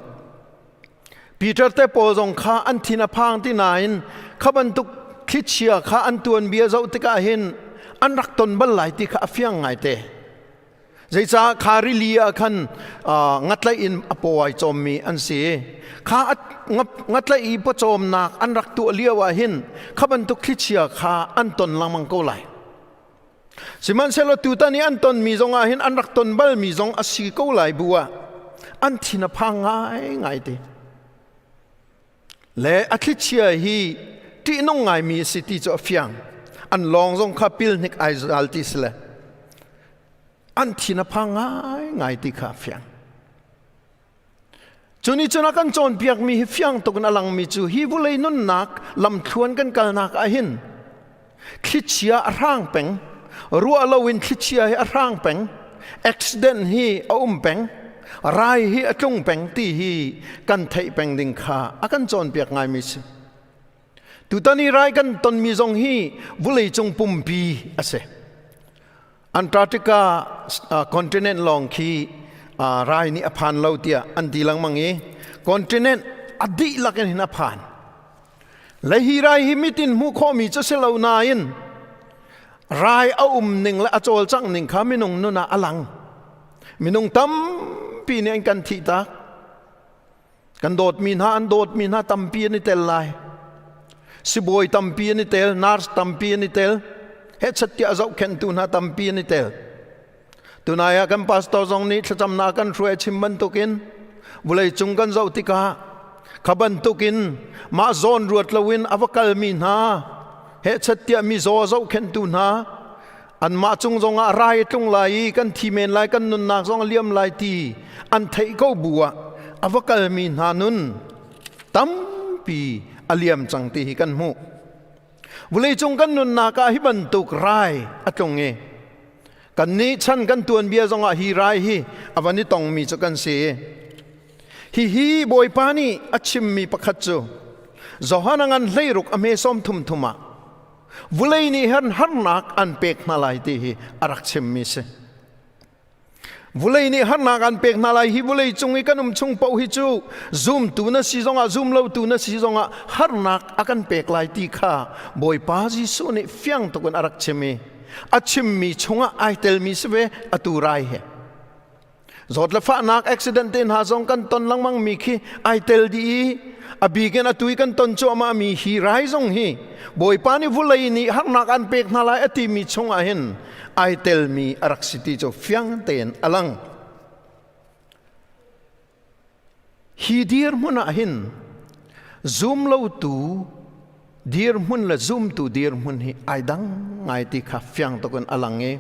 Peter te pawl zong kha an thin a phang ti nain kha bantuk thlichia kha an tuanbia zoh tikah hin an rak ton bal lai ti kha a fiang ngaite. Zeicah kha rili ah khan ngatlaih in a paw ai cawmmi an si. Kha ngatlaih i pawcawmnak an rak tuah lio ah hin kha bantuk thlichia kha an ton lengmang ko lai. Sihmanhsehlaw tutan i an tonmi zongah hin an rak ton balmi zong a si ko lai bu ah an thin a phang ngaingai te. Le a thlichia hi ṭihnung ngaimi a si ti cu a fiang. An lawng zong kha pil hnik ai zal ti si le an thin a phang ngaingai ti kha a fiang. Cu nih cun a kan cawnpiakmi hi fiang tuk in a langmi cu hi vulei nunnak lamthluan kan kalnak ah hin thlichia a hrang peng, ruah loin thlichia hi a hrang peng, accident hi a um peng, rai hi a tlung peng ti hi kan theih peng ding kha a kan cawnpiak ngaimi si. Tutan i rai kan tonmi zong hi vuleicung pumpi a si. Antarctica continent lawng khi rai nih a phan lo tiah an ti lengmang i continent a dihlak in hin a phan. Le hi rai hi mitin hmuh khawhmi cu si lo nain rai a um ning le a cawlcangh ning kha minung nun ah a lang. Minung tampi nih an kan thih tak. Kan dawtmi hna an dawtmi hna tampi an i tel lai. Sibawi tampi an i tel, nurse tampi an i tel, hechat tiah zohkhenhtu hna tampi an i tel. Tunai ah kan pastor zong nih thlacamnak kan hruai chim bantukin vawleicung kan zoh tikah kha bantukin mah zawn ruat loin a va kalmi hna hechat tiah mizaw zohkhenhtu hna anmah cung zongah rai a tlung lai i kan thi men lai kan nunnak zong a liam lai ti an theih ko bu ah a va kalmi hna nun tampi a liam cang ti hi kan hmuh. Vawleicung kan nunnak ah hi bantuk rai a tlung i. Kan nih chan kan tuanbia zongah hi rai hi a van i tongmi cu kan si. Hihi Bawipa nih a chimmi pakhat cu Johan a ngan hleiruk a hme sawm thum thum ah vulei nih hin harnak an pek hna lai ti hi a rak chimmi si. Vulei nih harnak an pek hna lai hi vulei cung i kan um chung paoh hi cu zumtu na si zongah zum lotu na si zongah harnak a kan pek lai ti kha Bawipa Jesuh nih fiang tuk in a rak chim i a chimmi chungah ai telmi si ve atu rai he. Zawt le fahnak accident te hna zong kan ton lengmang mi khi ai tel dih i a bik in atu i kan ton cuahmah mi hi rai zong hi Bawipa nih vulei nih harnak an pek hna lai a timi chungah hin ai telmi a rak si ti cu fiang tein a lang. Hi dirhmun ah hin zum lotu dirhmun le zumtu dirhmun hi ai dang ngai ti kha fiang tuk in a lang i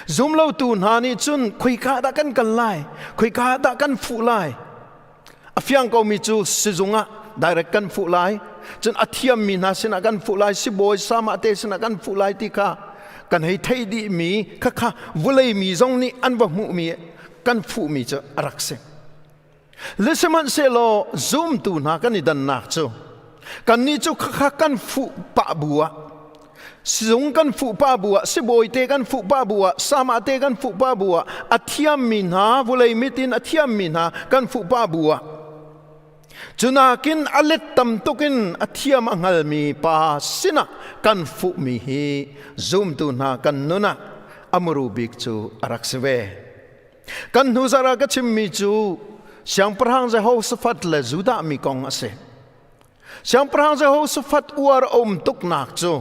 Zumlotu hna nih cun khoika dah kan kal lai, khoika dah kan fuh lai. A fiang komi cu sizung ah direct kan fuh lai, cun a thiammi hna sinah kan fuh lai, sibawi sama te sinah kan fuh lai ti kha kan hei theih dihmi khakha vulei mi zong nih an va hmuhmi kan fuhmi cu a rak si. Le sihmanhsehlaw zumtu hna kan i dannak cu kannih cu khakha kan fuh pah bu ah sizung kan fuh pah bu ah sibawi te kan fuh pah bu ah sama te kan fuh pah bu ah a thiammi hna vulei mit in a thiammi hna kan fuh pah bu ah cunakin a let tam tuk in a thiam a hngalmi pa sinah kan fuhmi hi zumtu hna kan nun ah a muru bik cu a rak si ve. Kan hnu zarh ah ka chimmi cu Siangpahrang Jehoshaphat le Judah mi kong a si. Siangpahrang Jehoshaphat uar a um tuknak cu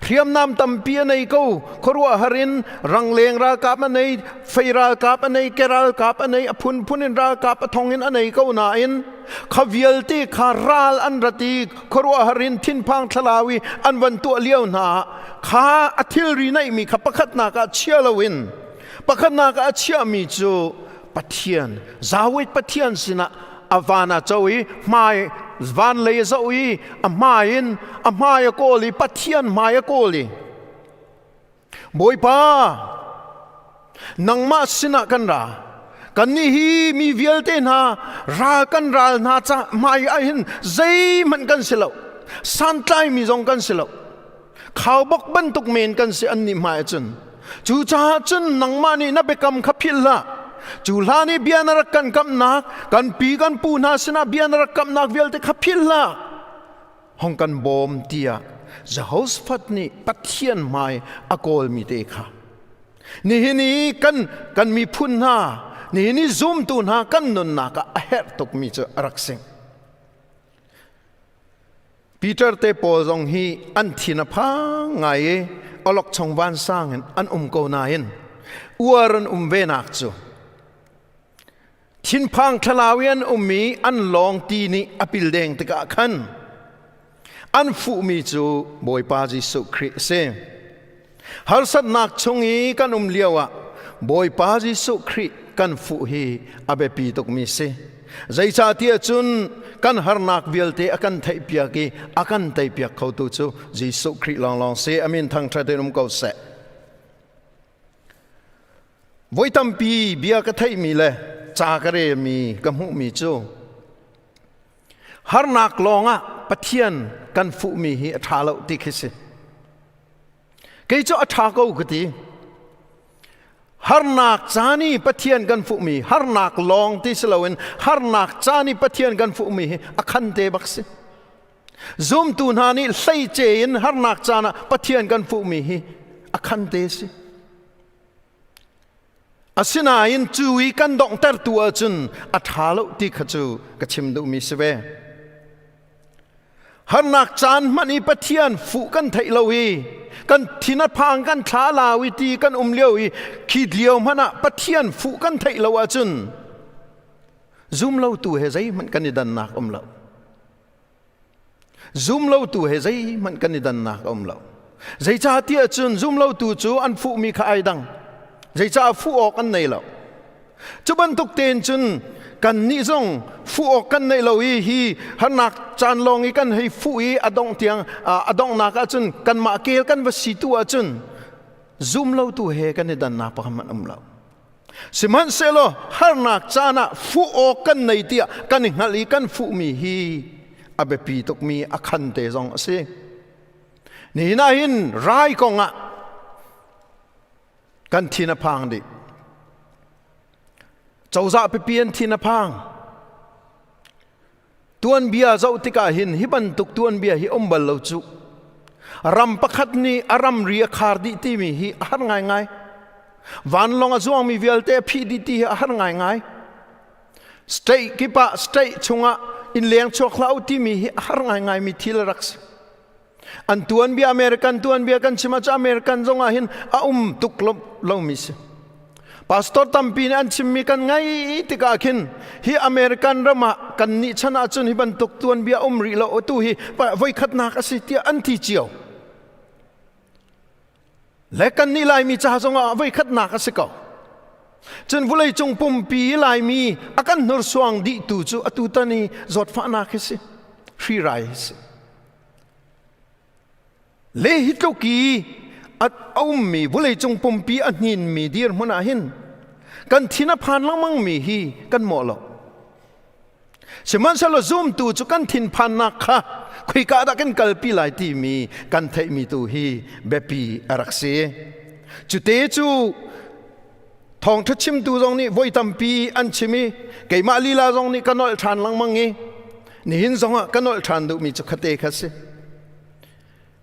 hriamnam tampi a nei ko khuaruahhar in rangleng ralkap a nei fei ralkap a nei ke ralkap a nei a phunphun in ralkap a thong in a nei ko nain kha vialte kha ral an rat i khuaruahhar in thinphang thlalau i an van tuah lio hna kha a thilri neihmi kha pakhatnak ah chia loin Pakhatnak ah a chiahmi cu Pathian, Zawit Pathian sinah a van a co i hmai van lei a zoh i a hmai in a hmai a kawl i Pathian hmai a kawl i Bawipa nangmah sinah kan ra kannih hi mi vialte hna ral kan ral hna ca hmai ah hin zeihmanh kan si lo santlaimi zong kan si lo Khaubawk bantuk men kan si an nih hmai ahcun. Cucaah cun nangmah nih na biakam kha philh hlah. Cu hlan i bia na rak kan kamhnak, kan pi kan pu hna sinah bia na rak kamhnak vialte kha philh hlah. Hong kan bawm tiah Jehoshaphat nih Pathian hmai a kawlmi te kha. Nihin i kan, kan miphun hna, nihin i zumtu hna kan nunnak ah a herh tukmi cu a rak si. Peter te pawl zong hi an thin a phang ngai i awlokchong vansang in an um ko nain uar an um ve nak cu thinphang thlalau i an um i an lawng ti nih a pil deng tikah khan an fuhmi cu Bawipa Jesuh Khrih a si. Harsatnak chung i kan um lio ah Bawipa Jesuh Khrih kan fuh hi a biapi tukmi si. Zeicahtiah cun kan harnak vialte a kan theihpiak i a kan teipiak khotu cu Jesuh Khrih lawnglawng si. Amin thangṭhat in um ko seh. Voi tampi bia ka theihmi le ca ka relmi ka hmuhmi cu harnak lawngah Pathian kan fuhmi hi a ṭha lo ti khi si. Kei cu a ṭha ko ka ti. Harnak caan i Pathian kan fuhmi harnak lawng ti si loin harnak caan i Pathian kan fuhmi hi a khan te bak si. Zumtu hna nih hleice in harnak caan ah Pathian kan fuhmi hi a khan te si. Asinain cu i kan donghtertu ahcun a ṭha lo ti kha cu ka chim duhmi si ve. Harnak caan hmanh i Pathian fuh kan theih lo i kan thin a phang kan thla lau i ti kan um lio i khi lio hmanh ah Pathian fuh kan theih lo ahcun zum lotu he zeihmanh kan i dannak um lo. Zum lotu he zeihmanh kan i dannak a um lo. Zeicahtiah cun zum lotu cu an fuhmi kha ai dang. Zeicah fuh awk an nei lo. Cu bantuk tein cun kannih zong fuh awk kan neih lo i hi harnak caan lawng i kan hei fuh i a dongh tiang a donghnak ahcun kanmah kel kan va si tu ahcun. Zum lo tu he kan i dannak pakhat hmanh um lo. Sihmanhsehlaw harnak caan ah fuh awk kan nei tiah kan i hngalh i kan fuhmi hi a biapi tukmi a khan te zong a si. Nihin ah hin rai kong ah kan thin a phang dih. Cozah pipi an thin a phang. Tuanbia zoh tikah hin hi bantuk tuanbia hi um bal lo cu. Ram pakhat nih a ramri a khar dih timi hi a har ngaingai. Vanlawng a zuangmi vialte a phih dih ti hi a har ngaingai. State kip ah state chungah innleng chuak hlah u timi hi a har ngaingai mi thil a rak si. An tuanbia American tuanbia kan chim ahcun American zong ah hin a um tuk lo, lomi si. Pastor tampi nih an chimmi kan ngai tikah khin hi American ram ah kan nih chan ahcun hi bantuk tuanbia um rih lo tu hi voikhatnak a si tiah an ti cio. Le kan nih Laimi ca zong ah voikhatnak a si ko. Cun vawleicung pumpi Laimi a kan hnursuang dihtu cu atu tan i zawtfahnak hi si, hrirai hi si. Le hi tluk i a ummi vawleicung pumpi a hninmi dirhmun ah hin kan thin a phan lengmangmi hi kan mawh lo. Sihmanhsehlaw zumtu cu kan thinphannak kha khoika dah kan kalpi lai timi kan theihmi tu hi biapi a rak si. Cute cu thawngṭha chimtu zong nih voi tampi an chim i keimah lila zong nih ka nolh ṭhan lengmang i nihin zongah ka nolh ṭhan duhmi cu khate kha si.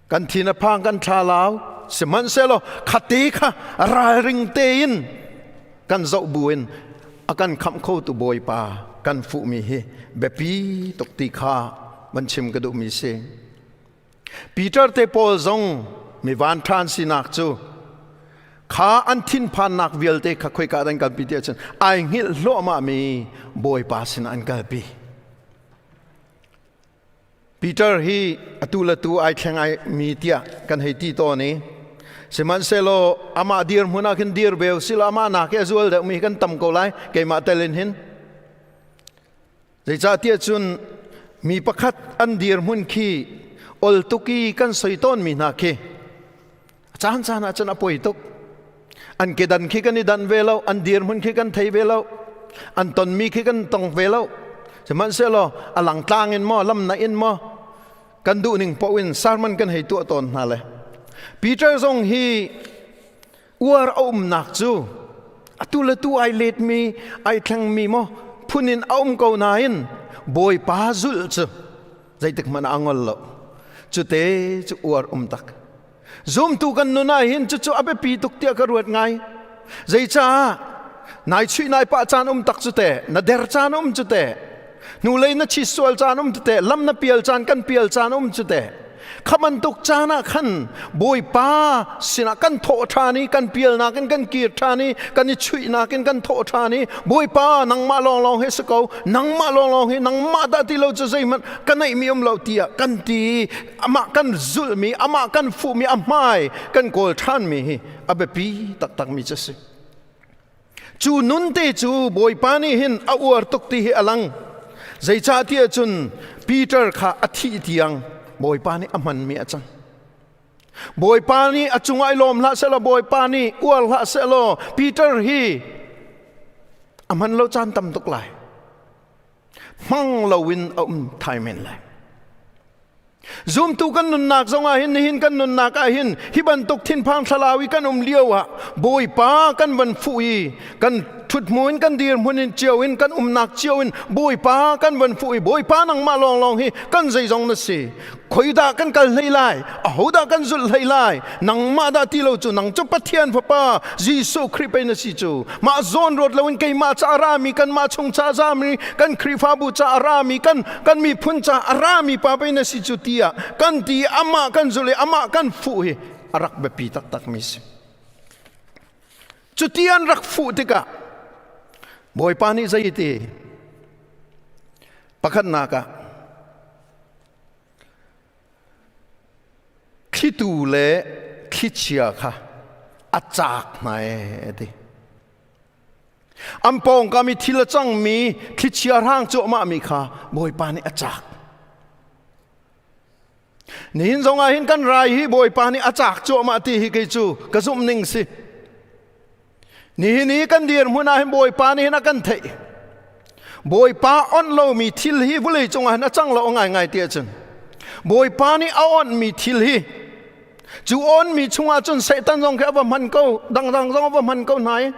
Kan thin a phang kan thlalau sihmanhsehlaw khate kha ralring tein kan zoh buin a kan khamh khotu Bawipa kan fuhmi hi biapi tuk ti kha van chim ka duhmi si. Peter te pawl zong mi vanṭhan sinak cu kha an thinphannak vialte kha khoika an kalpi ti ahcun ai hngilh hluahmahmi Bawipa sinah an kalpi. Peter hi atu le tu ai thleng ai mi tiah kan hei ti tawn i sihmanhsehlaw amah dirhmun ah khin dir ve usih amah nak hi a zual deuh mi kan tam ko lai keimah tel in hin zeicahtiah cun mi pakhat an dirhmun khi ol tuk i kan soi tawn mi hna khi caan caan ah cun a poi tuk an kedan khi kan i dan ve lo an dirhmun khi kan thei ve lo an tonmi khi kan tong ve lo sihmanhsehlaw a langtlang in maw lamna in maw kan duh ning paoh in sermon kan hei tuah tawn hna le Peter zong hi uar a umnak cu atu le tu ai letmi ai thlengmi maw phun in a um ko nain Bawipa zulh cu zeitik hmanh ah a ngol lo cute cu uar um tak Zumtu kan nun ah hin cucu a biapi tuk tiah ka ruat ngai. Zeicah nai chuih nai pah caan um tak cu te, na der caan um cu te, hnulei na chi sual caan um cu te, lam na pial caan kan pial caan um cu te. Kha bantuk caan ah khan Bawipa sinah kan thawh ṭhan i kan pialnak in kan kir ṭhan i kan i chuihnak in kan thawh ṭhan i Bawipa nangmah lawnglawng hi si ko nangmah lawnglawng hi nangmah dah ti lo cu zeihmanh ka neihmi um lo tiah kan ti amah kan zulhmi amah kan fuhmi a hmai kan kawl ṭhanmi hi a biapi taktakmi cu a si cu nun te cu bawipa nih hin a uar tuk ti hi a lang zeicahtiah cun Peter kha a thih tiang bawipa nih a hmanmi a cang bawipa nih a cungah i lawm hlah sehlaw bawipa nih uar hlah sehlaw Peter hi a hman lo caan tam tuk lai hmang loin a um thai men lai Zumtu kan nunnak zongah hin nihin kan nunnak ah hin hi bantuk thinphang thlalau i kan um lio ah Bawipa kan van fuh i kan ṭhuthmun kan dirhmun in cio in kan umnak cio in Bawipa kan van fuh i Bawipa nangmah lawnglawng hi kan zeizong na si khoidah kan kal hlei lai ahodah kan zulh hlei lai nangmah dah ti lo cu nang cu Pathian Fapa Jesuh Khrih pei na si cu mah zawn ruat loin keimah ca a rami kanmah chung ca zami kan Khrihfabu ca a rami kan kan miphun ca a rami pa pei na si cu tiah kan ti amah kan zulh i amah kan fuh hi a rak biapi taktak mi si cuti an rak fuh tikah Bawipa nih zei ti pakhatnak ah Thlitu le thlichia kha a caak hna ee ti. An pawngkam i thil a cangmi thlichia hrang cuahmahmi kha Bawipa nih a caak. Nihin zong ah hin kan rai hi Bawipa nih a cak cuahmah ti hi kei cu ka zumh ning si. Nihin i kan dirhmun ah hin Bawipa nih hin a kan theih. Bawipa onh lomi thil hi vawlei cungah hin a cang lo ngaingai ti ahcun Bawipa nih a onhmi thil hi cu onmi chungah cun Satan zong khi a va hman ko dangdang zong a va hman ko hna i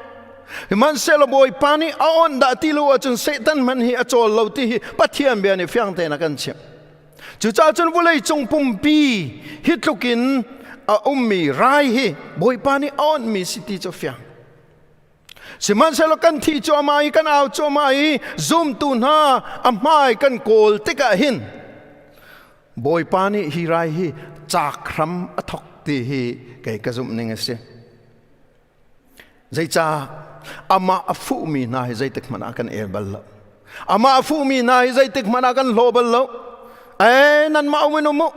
sihmanhsehlaw Bawipa nih a onh dah ti lo ahcun Satan hman hi a cawl lo ti hi Pathian bia nih fiang tein a kan chimh. Cucaah cun vawlei cung pumpi hi tluk in a ummi rai hi Bawipa nih a onhmi si ti cu fiang. Sihmanhsehlaw kan thih cuahmah i kan au cuahmah i zumtu hna a hmai kan kawl tikah hin Bawipa nih hi rai hi cak hram a thok ti hi kei ka zumh ning a si. Zeicah amah a fuhmi hna hi zeitik hmanh ah kan el bal lo. Amah a fuhmi hna hi zeitik hmanh ah kan hlaw bal lo. Ee nanmah um in um u.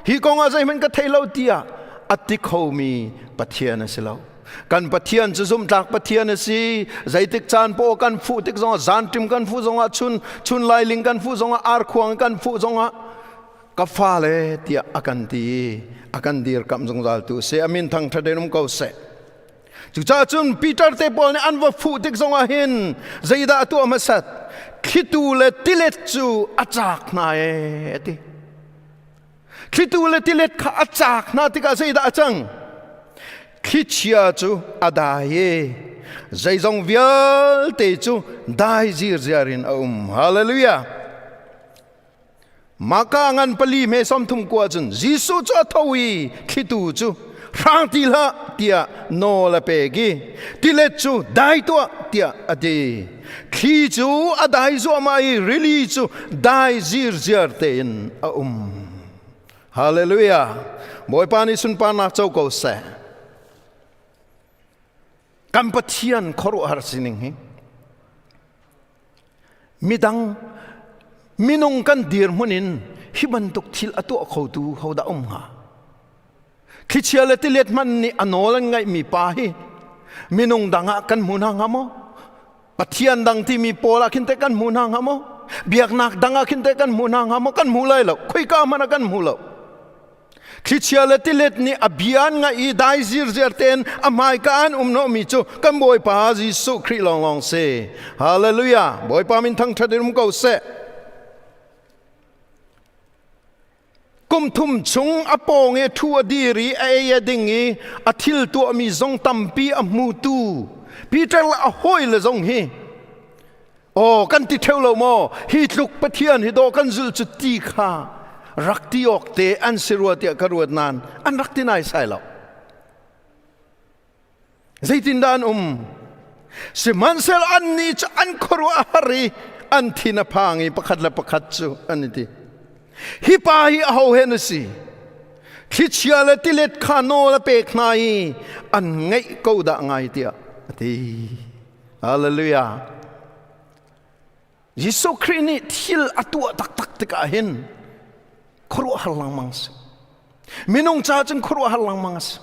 Hi kong ah zeihmanh ka thei lo tiah a ti khomi Pathian a si lo. Kan Pathian cu zumhtlak Pathian a si. Zeitik caan poah kan fuh tik zongah zanṭim kan fuh zongah chun chun lailing kan fuh zongah arkhuang kan fuh zongah ka fale tiah a kan ti i a kan dirkamh zungzal tu si. Amin thangṭhat in um ko seh. Cucaah cun Peter te pawl nih an va fuh tik zongah hin zeidah a tuah hmasat? Thlitu le tilet cu a cak hna ee a ti. Thlitu le tilet kha a cak hna tikah zeidah a cang? Thlichia cu a dai i zeizong vialte cu dai zirziar in a um. Hallelujah! Maka ngan pali hme 30 kua cun Jesuh cu a tho i thlitu cu hrang ti hlah tiah nawl a pek i tilet cu dai tuah tiah a ti. Thli cu a dai zuahmah i rili cu dai zirziar tein a um. Hallelujah! Bawipa nih sunparnak co ko seh. Kan Pathian khuaruahhar sining hi Midang minung kan dirhmun in hi bantuk thil a tuah khotu hodah um hnga? Thlichia le tilet hmanh nih a nawl an ngaihmi pa hi minung dang ah kan hmu hna hnga maw? Pathian dang timi pawl ah khin teh kan hmu hna hnga maw? Biaknak dang ah khin teh kan hmu hna hnga maw? Kan hmu lai lo. Khoika hmanh ah kan hmu lo. Thlichia le tilet nih a bia an ngaih i dai zirziar tein a hmaika an um hnawhmi cu kan Bawipa Jesuh Khrih lawnglawng si. Hallelujah! Bawipa min thangṭhat in um ko seh. Kum thum chung a pawng i ṭhu a dir i a ei a ding i a thil tuahmi zong tampi a hmutu Peter le a hawile zong hi Aw kan ti ṭheo lo maw hi tluk Pathian hi dawh kan zulh cu ti kha rak ti awk te an si rua tiah ka ruat nain an rak ti naisai lo. Zeitindah an um? Sihmanhsehlaw annih cu an khuaruah a har i an thin a phang i pakhat le pakhat cu an i ti. Hi pa hi aho hen a si? Thlichia le tilet kha nawl a pek hna i an ngaih ko dah ngai tiah a ti. Hallelujah. Jesuh Khrih nih thil a tuah taktak tikah hin khuaruahhar lengmang si. Minung ca cun khuaruahhar lengmang a si.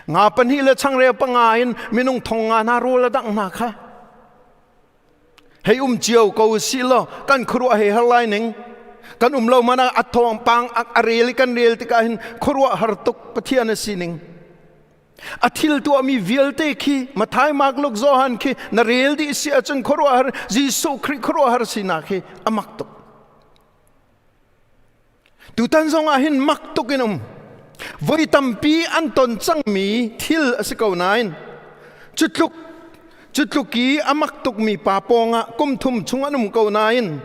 Nga pahnih le changreu panga in minung thong nga hna rawl a dangh hna kha. Hei um cio ko si law kan khuaruah hei har lai ning. Kan um lo man ah a thawng pang a rel i kan rel tikah hin khuaruah har tuk Pathian a si ning. A thil tuahmi vialte khi Mathai, Mark, Luke, Johan khi na rel dih si ahcun khuaruahhar Jesuh Khrih khuaruahhar sinak hi a mak tuk. Tutan zong ah hin mak tuk in um. Voi tampi an ton cangmi thil a si ko nain cutluk cutluk i a mak tukmi pa pawng ah kum thum chung an um ko nain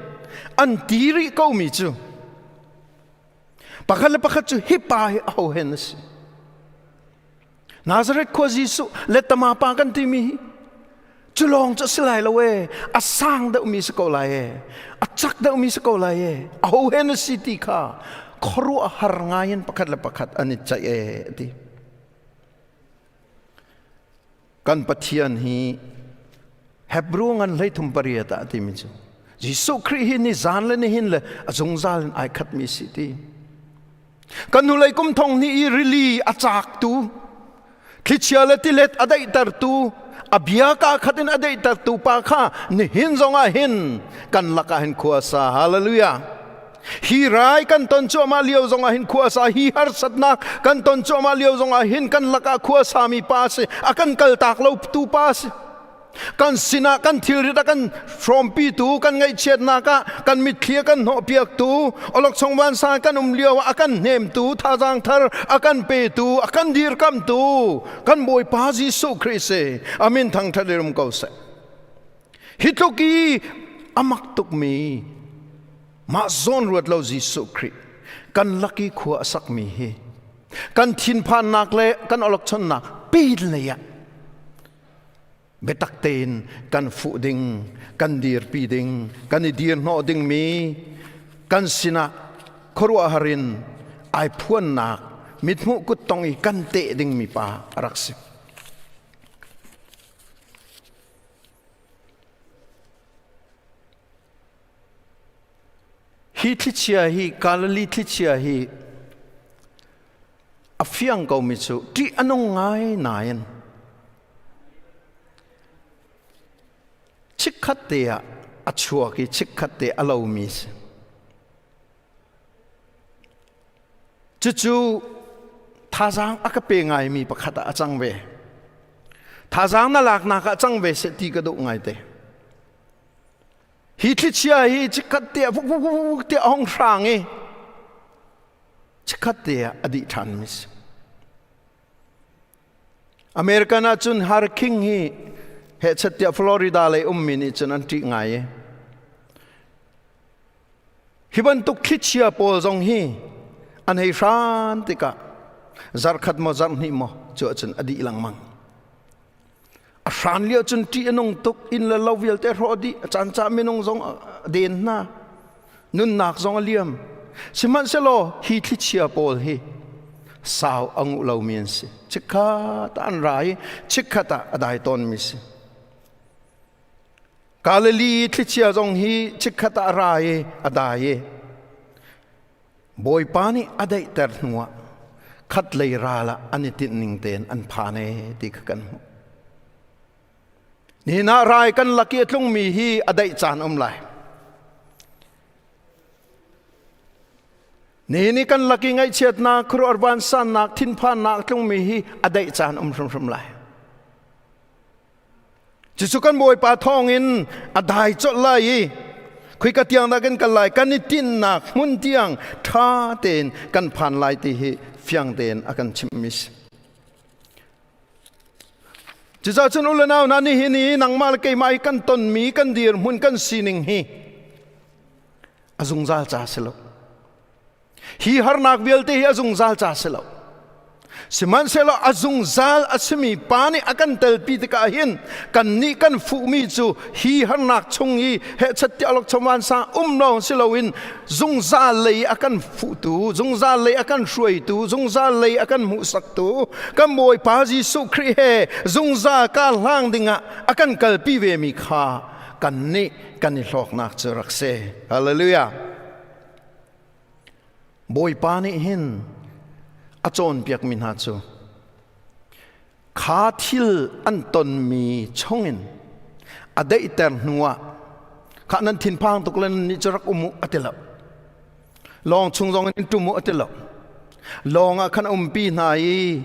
an ti rih komi cu Pakhat le pakhat cu hi pa hi aho hen a si? Nazareth khua Jesuh le tama pa kan timi hi cu lawng cu a si lai lo ee a sang deuhmi si ko lai ee a cak deuhmi si ko lai ee aho hen a si ti kha khuaruahhar ngai in pakhat le pakhat an i ceih ee ti. Kan Pathian hi Hebrew ngan 38 ah timi cu Jesuh Khrih hi ni zan le nihin le a zungzal in ai khatmi si ti. Kan hnulei kum thong hnih i rili a caktu thlichia le tilet a daihtertu a bia ka khat in a daihtertu pa kha nihin zongah hin kan lakah hin khua sa hallelujah. Hi rai kan ton cuahmah lio zongah hin khuasa hi harsatnak kan ton cuahmah lio zongah hin kan lakah khuasa mi pa si a kan kaltak lo tu pa si. Kan sinah kan thilrit a kan hrawmpitu, kan ngaihchiatnak ah kan mitthli a kan hnawhpiaktu, awlokchong vansa kan um lio ah a kan hnemtu, thazaang thar a kan petu, a kan dirkamtu, kan Bawipa Jesuh Khrih si. Amin thangṭhat in um ko seh. Hi tluk i a mak tukmi mah zawn ruat lo Jesuh Khrih kan lak i khua a sakmi hi kan thinphannak le kan awlokchonnak pin lei ah biatak tein kan fuh ding, kan dirpi ding, kan i dirhnawh dingmi kan sinah khuaruahhar in ai phuannak mithmuh kuttong i kan teh dingmi pa a rak si. Hi thlichia hi Galilee thlichia hi a fiang komi cu ṭih a nung ngai nain chikkhat te ah a chuak i chikkhat te a lomi si. Cucu thazaang a ka pe ngaimi pakhat ah a cang ve. Thazaang na laknak ah cang ve seh ti ka duh ngaite. Hi thlichia hi chikkhat te ah vuk vuk vuk vuk te a hong hrang i chikkhat te ah a dih ṭhan mi si. American ahcun hurricane hi hehchat tiah Florida lei ummi nih cun an ṭih ngai i hi bantuk thlichia pawl zong hi an hei hran tikah zarkhat maw zarhhnih maw cu ahcun a dih lengmang. A hran lio cun ṭih a nung tuk inn le lo vialte hrawh dih a caan cah minung zong a den hna nunnak zong a liam sihmanhsehlaw hi thlichia pawl hi sau a nguh lomi an si chikkhat ah an ra i chikkhat ah a dai tawnmi si Galilee thlichia zong hi chikkhat ah a ra i a dai i Bawipa nih a daihter hnuah khatlei ral ah an i tinh ning tein an phan ee ti kha kan hmuh. Nihin ah rai kan lak i a tlungmi hi a daih caan um lai. Nihin i kan lak i ngaihchiatnak, khuaruahhar vansannak, thinphannak a tlungmi hi a daih caan um hrimhrim lai. Cucu kan Bawipa thawngin a dai colh lai i khuika tiang dah kan kal lai kan i tinhnak hmun tiang ṭha tein kan phan lai ti hi fiang tein a kan chimhmi si. Cucaah cun u le nau hna nihin i nangmah le keimah i kan tonmi kan dirhmun kan sining hi a zungzal ca si lo. Hi harnak vialte hi a zungzal ca si lo. Sihmanhsehlaw a zungzal a simi pa nih a kan telpi tikah hin kannih kan fuhmi cu hi harnak chung i hehchat tiah lok chawman sang um lawng si loin zungzal lei a kan fuhtu, zungzal lei a kan hruaitu, zungzal lei a kan hmuhsaktu kan Bawipa Jesuh Khrih he zungzal kar hlang dingah a kan kalpi vemi kha kannih kan i hlawknak cu rak si. Hallelujah. Bawipa nih hin a cawnpiakmi hna cu kha thil an tonmi chungin a daihter hnuah kha nan thinphang tuk le nannih cu rak um u a ti lo. Lawng chung zong in ṭum u a ti lo. Lawng ah khan a umpi hna i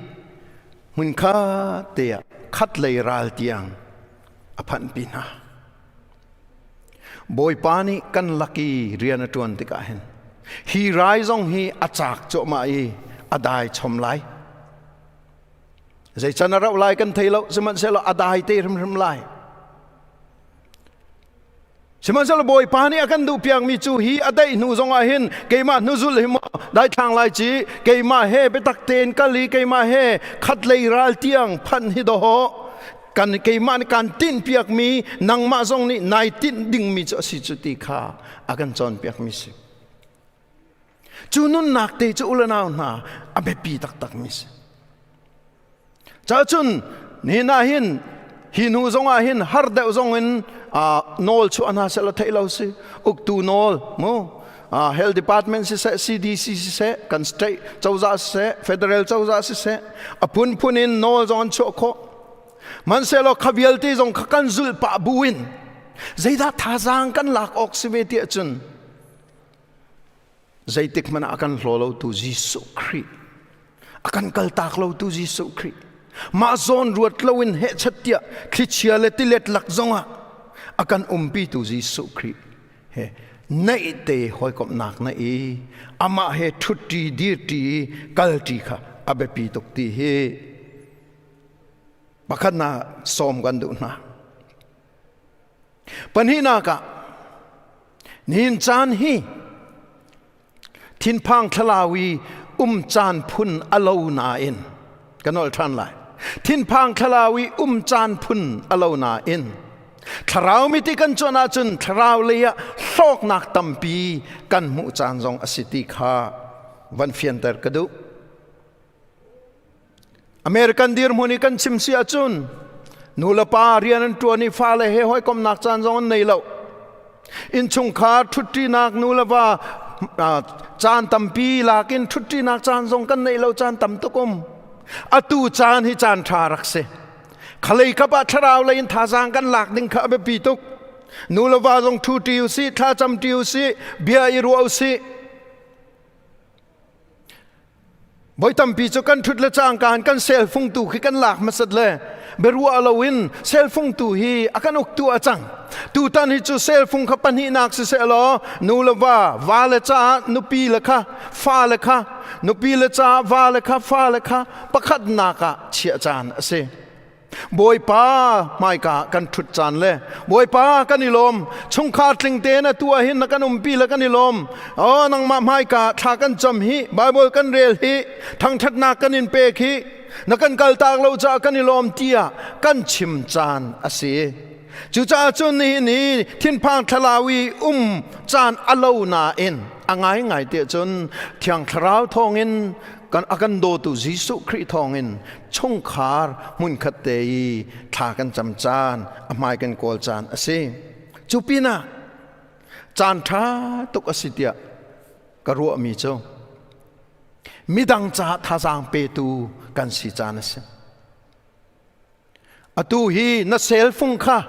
hmunkhat te ah khatlei ral tiang a phanhpi hna. Bawipa nih kan lak i rian a ṭuan tikah hin hi rai zong hi a caak cuahmah i a dai chom lai. Zei can a rauh lai kan thei lo, sihmanhsehlaw a dai te hrimhrim lai. Sihmanhsehlaw Bawipa nih a kan duhpiakmi cu hi a daih hnu zongah hin keimah hnuzul hi maw daithlang lai ci keimah he biatak tein kal i keimah he khatlei ral tiang phanh hi dawh kan keimah nih kaan tinhpiakmi nangmah zong nih nai tinh dingmi cu a si cu ti kha a kan cawnpiakmi si. Cu nunnak te cu u le nau hna a biapi taktakmi si. Cacun nihin ah hin hi hnu zong ah hin har deuh zong in nawl chuah hna seh la theih lo si uktu nawl mu health department siseh CDC siseh kan state cozah siseh federal cozah siseh a phunphun in nawl zong an chuah khawh Hmanhsehlaw kha vialte zong kha kan zulh pah buin zeidah thazaang kan lak awk si ve tiah cun. Zeitik hmanh ah a kan hlaw lotu Jesuh Khrih, a kan kaltak lotu Jesuh Khrih, mah zawn ruat loin hehchat tiah thlichia le tilet lak zongah a kan umpitu Jesuh Khrih he naih te hawikomhnak na i amah he ṭhutṭi dirṭi kalṭi kha a biapi tuk ti hi pakhatnak sawm kan duh hna. Pahnihnak ah nihin caan hi thinphang thlalau i um caan phun a lo nain ka nolh ṭhan lai. Thinphang thlalau i um caan phun a lo nain thlarau miti kan cuan ahcun thlarau lei ah hlawknak tampi kan hmuh caan zong a si ti kha van fianter ka duh. American dirhmun i kan chim si ahcun nu le pa rian an ṭuan i fale he hawikomhnak caan zong an nei lo. Innchungkhar ṭhutṭinak nu le va caan tampi lakin ṭhutṭinak caan zong kan neih lo caan tam tuk um. Atu caan hi caan ṭha rak si. Khalei kap ah thlarau lei in thazaang kan lak ding kha a biapi tuk. Nu le va zong ṭhu ṭi usih, thlacam ṭi usih, bia i ruah usih. Voi tampi cu kan ṭhut le cangka in kan selfung tu khi kan lak hmasat le biaruah loin selfung tu hi a kan uktu a cang. Tutan hi cu selfung kha pahnihnak siseh law nu le va, va le caah nupi le kha, fa le kha, nupi le caah va le kha, fa le kha pakhatnak ah chiah caan a si. Bawipa hmaika kan ṭhut caan le Bawipa kan i lawm chungkhar tling tein atu ah hin na kan umpi le kan i lawm oh nangmah hmaika thla kan cam hi Bible kan rel hi thangṭhatnak kan in pek hi na kan kaltak lo caah kan i lawm tiah kan chim caan a si cucaah cun nihin hi thinphang thlalau i um caan a lo nain a ngaingai tiah cun Thiang Thlarau thawngin kan a kan dawtu Jesuh Khrih thawngin chungkhar hmunkhat te i thla kan cam caan a hmai kan kawl caan a si cu pinah caan ṭha tuk a si tiah ka ruahmi cu midang caah thazaang petu kan si caan a si atu hi na selfung kha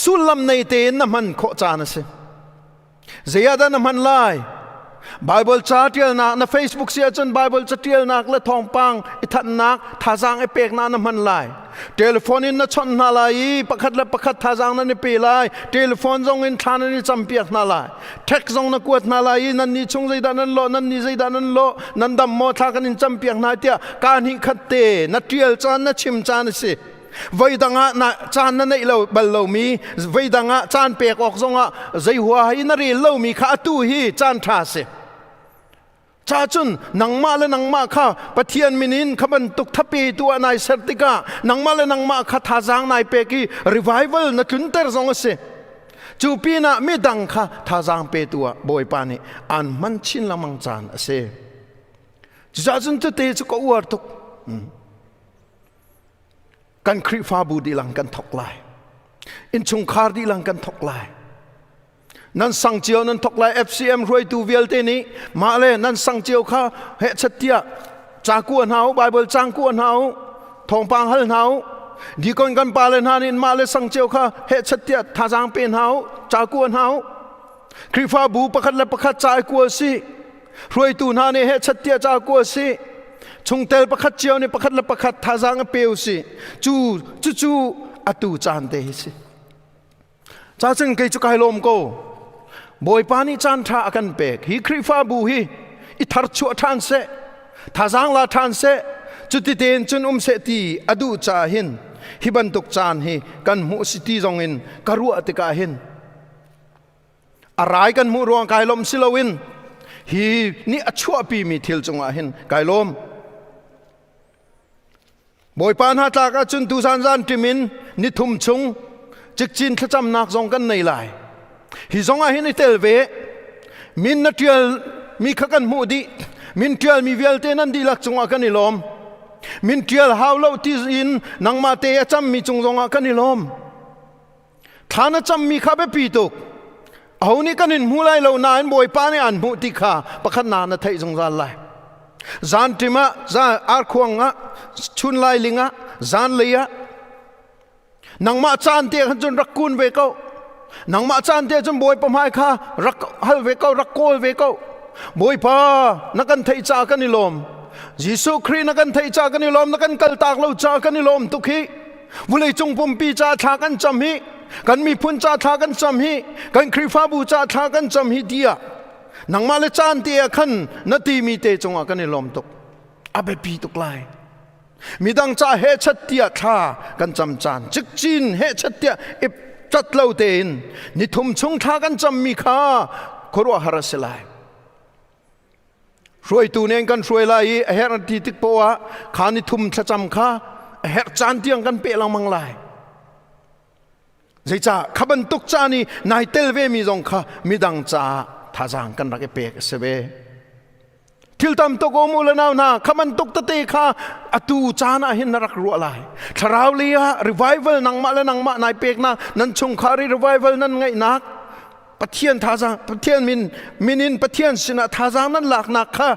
sullam nei tein na hman khawh caan a si Zei ah dah na hman lai? Bible ca ṭialnak na Facebook si ahcun Bible ca ṭialnak le thawngpang i thanhnak thazaang i peknak na hman lai. Telephone in na chawnh hna lai i pakhat le pakhat thazaang nan i pe lai. Telephone zong in thla nan i campiak hna lai. Text zong na kuat hna lai i nan nih chung zeidah nan lawh, nan nih zeidah nan lawh, nan dam maw thla kan in campiak hna tiah kaa hnih khat te na ṭial caan na chim caan a si. Voidang ah na caan na neih lo bal lomi voidang ah caan pek awk zongah zei huaha i na rel lomi kha atu hi caan ṭha si. Cha cun nangmah le nangmah kha Pathian min in kha bantuk thape tu ah nai ser tikah nangmah le nangmah kha thazaang nai pek i revival na tlunter zong a si. Cu pinah midang kha thazaang petu ah Bawipa nih aan hman chin lengmang caan a si. Cucaah cun tute cu ka uar tuk. Kan Khrihfabu dilang kan thok lai. Innchungkhar dilang kan thok lai. Nan sang cio nan thok lai FCM hruaitu vialte nih mah le nan sang cio kha heh chat tiah ca kua hna u Bible cang kua hna u thawngpang hal hna u dikon kan pa le hna nih mah le sang cio kha heh chat tiah thazaang pe hna u ca kua hna u Khrihfabu pakhat le pakhat ca i kua si hruaitu hna nih heh chat tiah ca kua si chungtel pakhat cio nih pakhat le pakhat thazaang a pe u si cu cucu atu caan te hi si ca cun kei cu kai lawm ko Bawipa nih caan ṭha a kan pek hi Khrihfabu hi i tharchuah ṭhan seh thazaang la ṭhan seh cuti tein cun um seh ti a duh caah hin hi bantuk caan hi kan hmuh si ti zong in ka ruah tikah hin A rai kan hmuh ruang kai lawm si loin hi nih a chuahpimi thil cungah hin kai lawm. Bawipa hna tlak ahcun tuzan zan ṭim in nithum chung cikcin thlacamnak zong kan nei lai. Hi zong ah hin i tel ve. Min na ṭial mi kha kan hmuh dih. Min ṭial mi vialte nan dihlak cungah kan i lawm. Min ṭial hau lo ti in nangmah te a cammi cung zongah kan i lawm. Thla na cammi kha biapi tuk. Aho nih kan in hmu lai lo nain Bawipa nih aan hmuh ti kha pakhat na na theih zungzal lai. Zan ṭim ah, zan arkhuang ah, chun lailing ah, zanlei ah, nangmah caan te khan cun rak kun ve ko. Nangmah caan te cun Bawipa hmai kha rak hal ve ko, rak kawl ve ko. Bawipa, na kan theih caah kan i lawm. Jesuh Khrih na kan theih caah kan i lawm, na kan kaltak lo caah kan i lawm tuk hi. Vawleicung pumpi caah thla kan cam hi, kan miphun caah thla kan cam hi, kan Khrihfabu caah thla kan cam hi tiah nangmah le caan te ah khan na timi te cungah kan i lawm tuk. A biapi tuk lai. Midang ca he chat tiah thla kan cam caan cikcin he chat tiah ip cat lo tein nithum chung thla kan cammi kha khuaruahhar a si lai. Hruaitu nih kan hruai lai i a herh ti tik poah ah kha nithum thlacam kha a herh caan tiang kan peh lengmang lai. Zeicah kha bantuk caan i nai tel ve mi zong kha midang caah thazaang kan rak i pek a si ve. Thil tam tuk um u le nau hna kha bantuk tete kha atu caan ah hin na rak ruah lai. Thlarau li ah revival nangmah le nangmah nai peknak nan chungkhar i revival nan ngeihnak Pathian thazaang Pathian min min in Pathian sinah thazaang nan laknak kha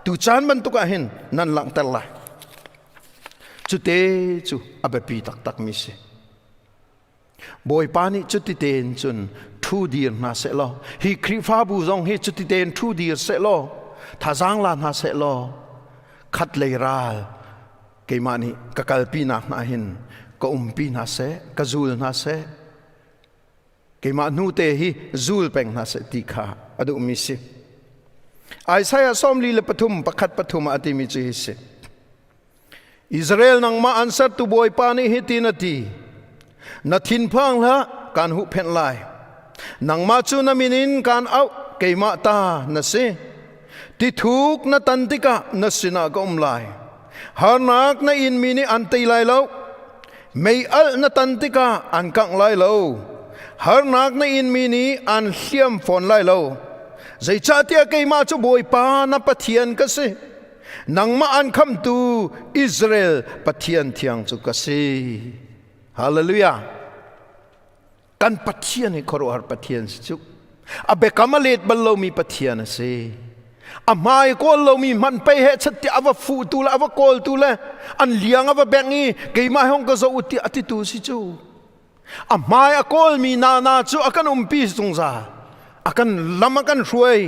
tu caan bantuk ah hin nan langhter lai. Cute cu a biapi taktak mi si. Bawipa nih cuti tein cun ṭhu dir hna seh law hi Khrihfabu zong hi cuti tein ṭhu dir seh law thazaang la hna seh law khat lei ral keimah nih ka kalpi nak hna hin ka umpi hna seh ka zul hna seh keimah hnu te hi zul peng hna seh ti kha a duhmi si. Isaiah 43 pakhat pathum ah a timi cu hi si. Israel nangmah an sertu Bawipa nih hitin a ti, Na thinphang hlah, kaan huhphenh lai. Nangmah cu na min in kaan auh, keimah ta na si. Tithuk na tan tikah na sinah ka um lai. Harnak na inmi nih an tei lai lo. Mei alh na tan tikah an kangh lai lo. Harnak na inmi nih an hliam fawn lai lo. Zeicahtiah keimah cu Bawipa na Pathian ka si. Nangmah an khamtu Israel Pathian thiang cu ka si. Hallelujah. Kan Pathian hi khuaruahhar Pathian si cu. A biakam a let bal lomi Pathian a si. A hmai kawl lomi hmanh pei he chat tiah a va fuhtu le a va kawltu le an liang a va bengh i keimah hong ka zoh u tiah a titu si cu. A hmai a kawlmi nana cu a kan umpi zungzal. A kan lam a kan hruai.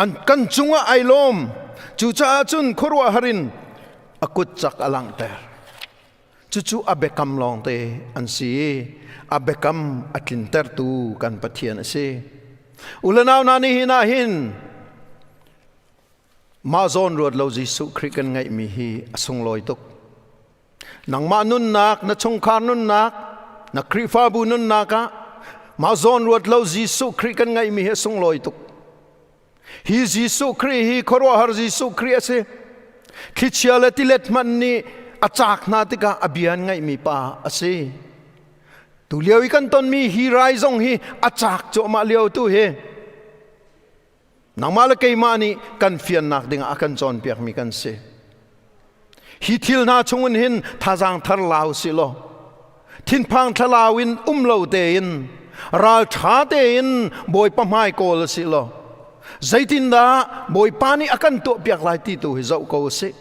An kan cungah ai lawm. Cucaah cun khuaruahhar in a kut cak a langhter. Cucu a biakam lawngte an si i a biakam a tlintertu kan Pathian a si. U le nau hna nihin ah hin mah zawn ruat lo Jesuh Khrih kan ngeihmi hi a sunglawi tuk. Nangmah nunnak, na chungkhar nunnak, na Khrihfabu nunnak ah mah zawn ruat lo Jesuh Khrih kan ngeihmi hi a sunglawi tuk. Hi Jesuh Khrih hi khuaruahhar Jesuh Khrih a si. Thlichia le tilet hmanh nih a caak hna tikah a bia an ngaihmi pa a si. Tu lio i kan tonmi hi rai zong hi a caak cuahmah lio tu hi. Nangmah le keimah nih kan fiannak dingah a kan cawnpiakmi kan si. Hi thil hna chungin hin thazaang thar lau si law, thinphang thlalau in um lo tein, ralṭha tein Bawipa hmai kawl si law, zeitindah Bawipa nih a kan tuahpiak lai ti tu hi zoh ko sih.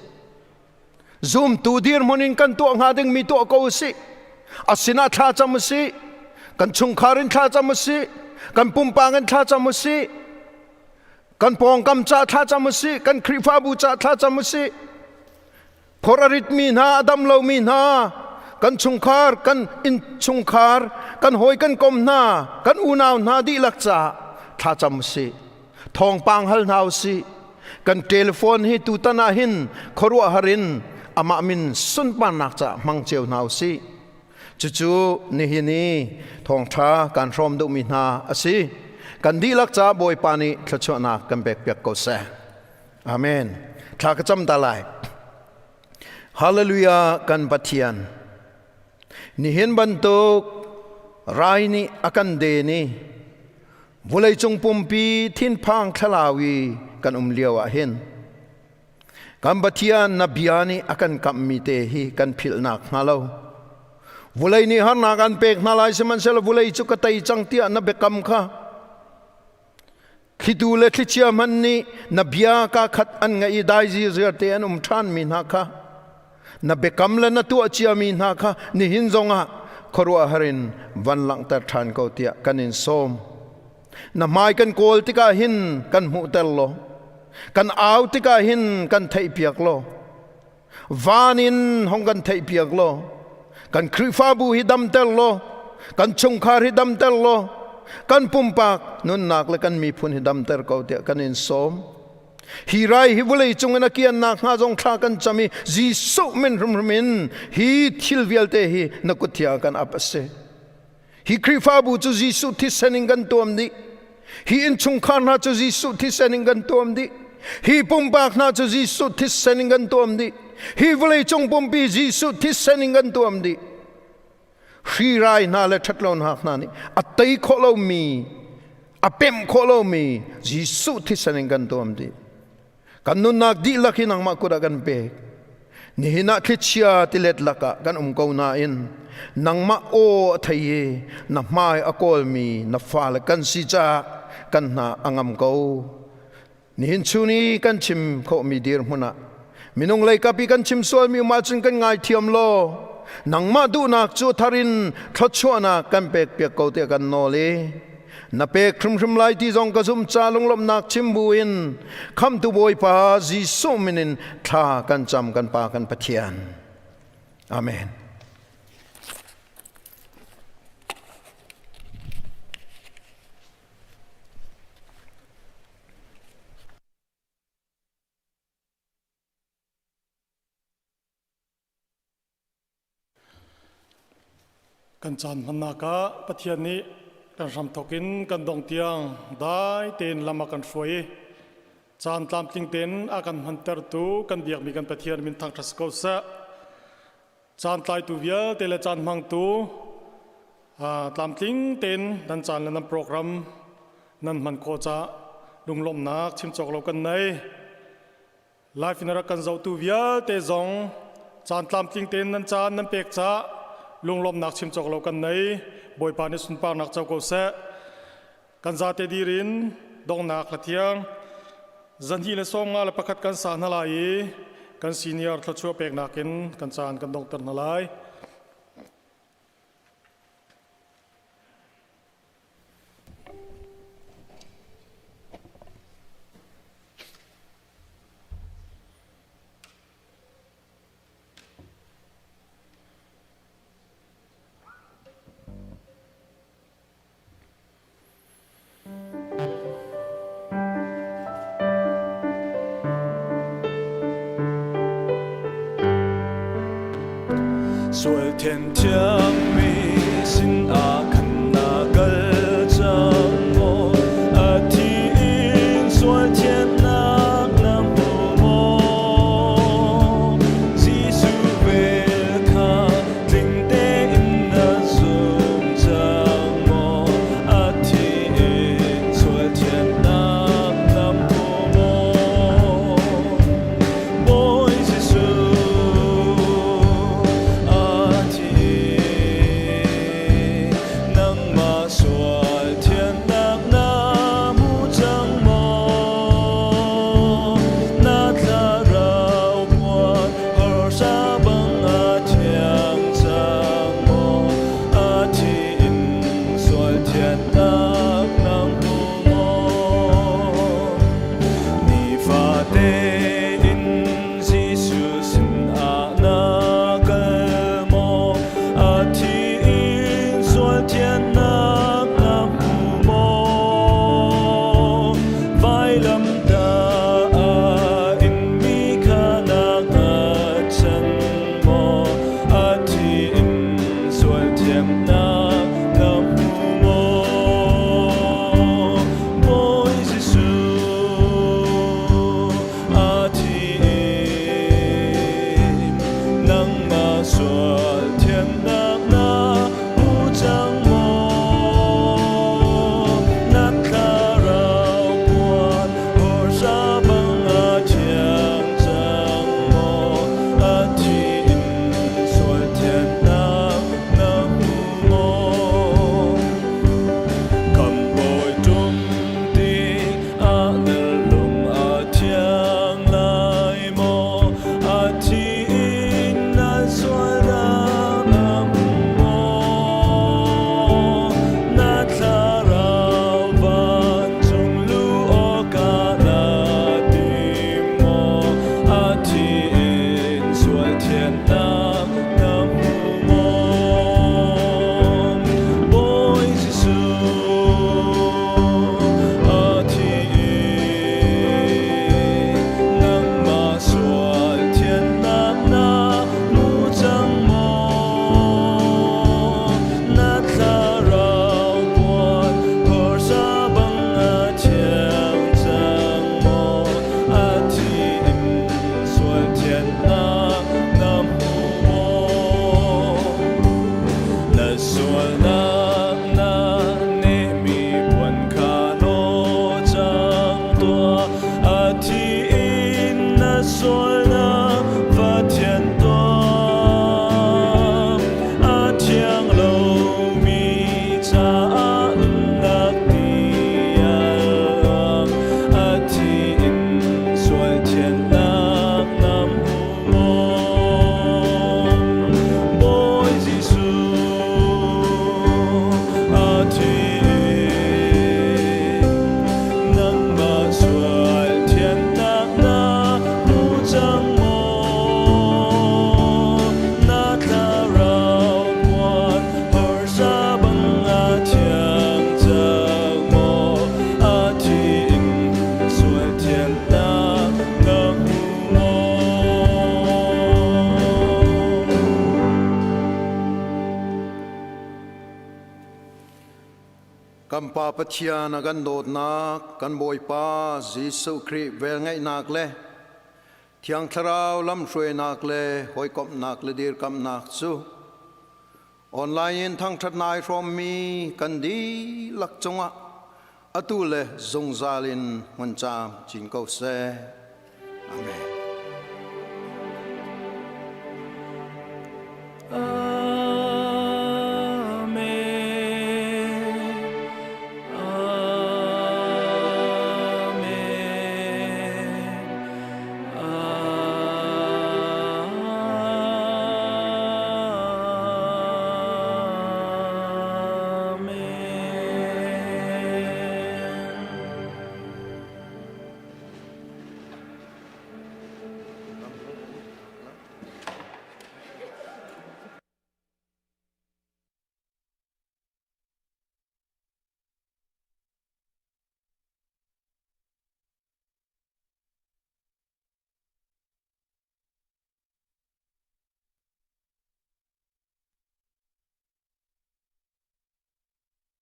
Zumtu dirhmun in kan tuah hnga dingmi tuah ko usih. A sinah thlacam usih. Kan chungkhar in thlacam usih. Kan pumpak in thlacam usih. Kan pawngkam ca thlacam usih. Kan Khrihfabu ca thlacam usih. Phor a ritmi hna, a dam lomi hna, kan chungkhar, kan innchungkhar, kan hawi kan kom hna, kan unau hna dihlak caah thlacam usih. Thawngpang hal hna usih. Kan telephone hi tutan ah hin khuaruahhar in amah min sunparnak caah hmang cio hna usih. Cucu nihin i thawngṭha kan hrawm duhmi hna a si. Kan dihlak caah Bawipa nih thluachuahnak kan pekpiak ko seh. Amen. Thla ka cam ta lai. Hallelujah kan Pathian. Nihin bantuk rai nih a kan den i vawleicung pumpi thinphang thlalau i kan um lio ah hin kan Pathian na bia nih a kan kamhmi te hi kan philhnak hnga lo. Vulei nih harnak an pek hna lai sihmanhsehlaw vulei cu ka tei cang tiah na biakam kha thlitu le thlichia hmanh nih na bia ka khat an ngaih i dai ziziar te an um ṭhanmi hna kha na biakam le na tuah ciami hna kha nihin zongah. khuaruahhar in van langhter ṭhan ko tiah kan in sawm. Na hmai kan kawl tikah hin kan hmuhter law, kan au tikah hin kan theihpiak law, van in hong kan theihpiak law, kan Khrihfabu hi damter law, kan chungkhar hi damter law, kan pumpak nunnak le kan miphun hi damter ko tiah kan in sawm. Hi rai hi vawlei cung in a kian nakhnga zong thla kan cam i Jesuh min hrimhrim in hi thil vialte hi na kut thiang kan ap a si. Hi Khrihfabu cu Jesuh thisen in kan tuam dih. Hi innchungkhar hna cu Jesuh thisen in kan tuam dih. Hi pumpak hna cu Jesuh thisen in kan tuam dih. Hi vawlei cung pumpi Jesuh thisen in kan tuam dih. Hri rai hna le ṭhatlonak hna nih a tei khawh lomi, a pemh khawh lomi Jesuh thisen in kan tuam dih. Kan nunnak dihlak hi nangmah kut ah kan pek. Nihin ah thlichia tilet lakah kan um ko nain nangmah aw a thei i na hmai a kawlmi na fale kan si caah kan hna a ngam ko. Nihin chun i kan chim khawhmi dirhmun ah minung leikap i kan chim sualmi um ahcun kan ngaithiam law nangmah duhnak cu thar in thluachuahnak kan pekpiak ko tiah kan nawl i na pek hrimhrim lai ti zong ka zumh ca lunglawmhnak chim buin khamtu Bawipa Jesuh min in thla kan cam kan Pa kan Pathian. Amen. Kan caan hmannak ah Pathian nih kan hramthawk in kan dong tiang dai tein lam a kan hruai i caan tlamtling tein a kan hmantertu kan biakmi kan Pathian min thangṭhat si ko seh. Caan tlaitu vialte le caan hmangtu tlamtling tein nan caan le nan program nan hman khawh caah lunglawmhnak chim cawk lo kan nei. Life in rak kan zohtu vialte zong caan tlamtling tein nan caan nan pek caah lunglawmhnak chim cawk lo kan nei. Bawipa nih sunparnak co ko seh. Kan zate dir in donghnak hlathiang zanhnih le sawm nga le pakhat kan sa hna lai i kan senior thluachuah peknak in kan caan kan donghter hna lai. Sual thianthiammi sin ah khan na kal cang maw? A thi in sual thiannak na hmu maw? Jesuh vel kha tling tein na zum cang maw? A thi in sual thiannak na hmu maw? Bawi Jesuh a thi. Kan Pa Pathian a kan dawtnak, kan Bawipa Jesuh Khrih velngeihnak le Thiang Thlarau lamhruainak le hawikomhnak le dirkamhnak cu online in thangṭhat nai hrawmmi kan dihlak cungah atu le zungzal in hmun caam cin ko seh. Amen.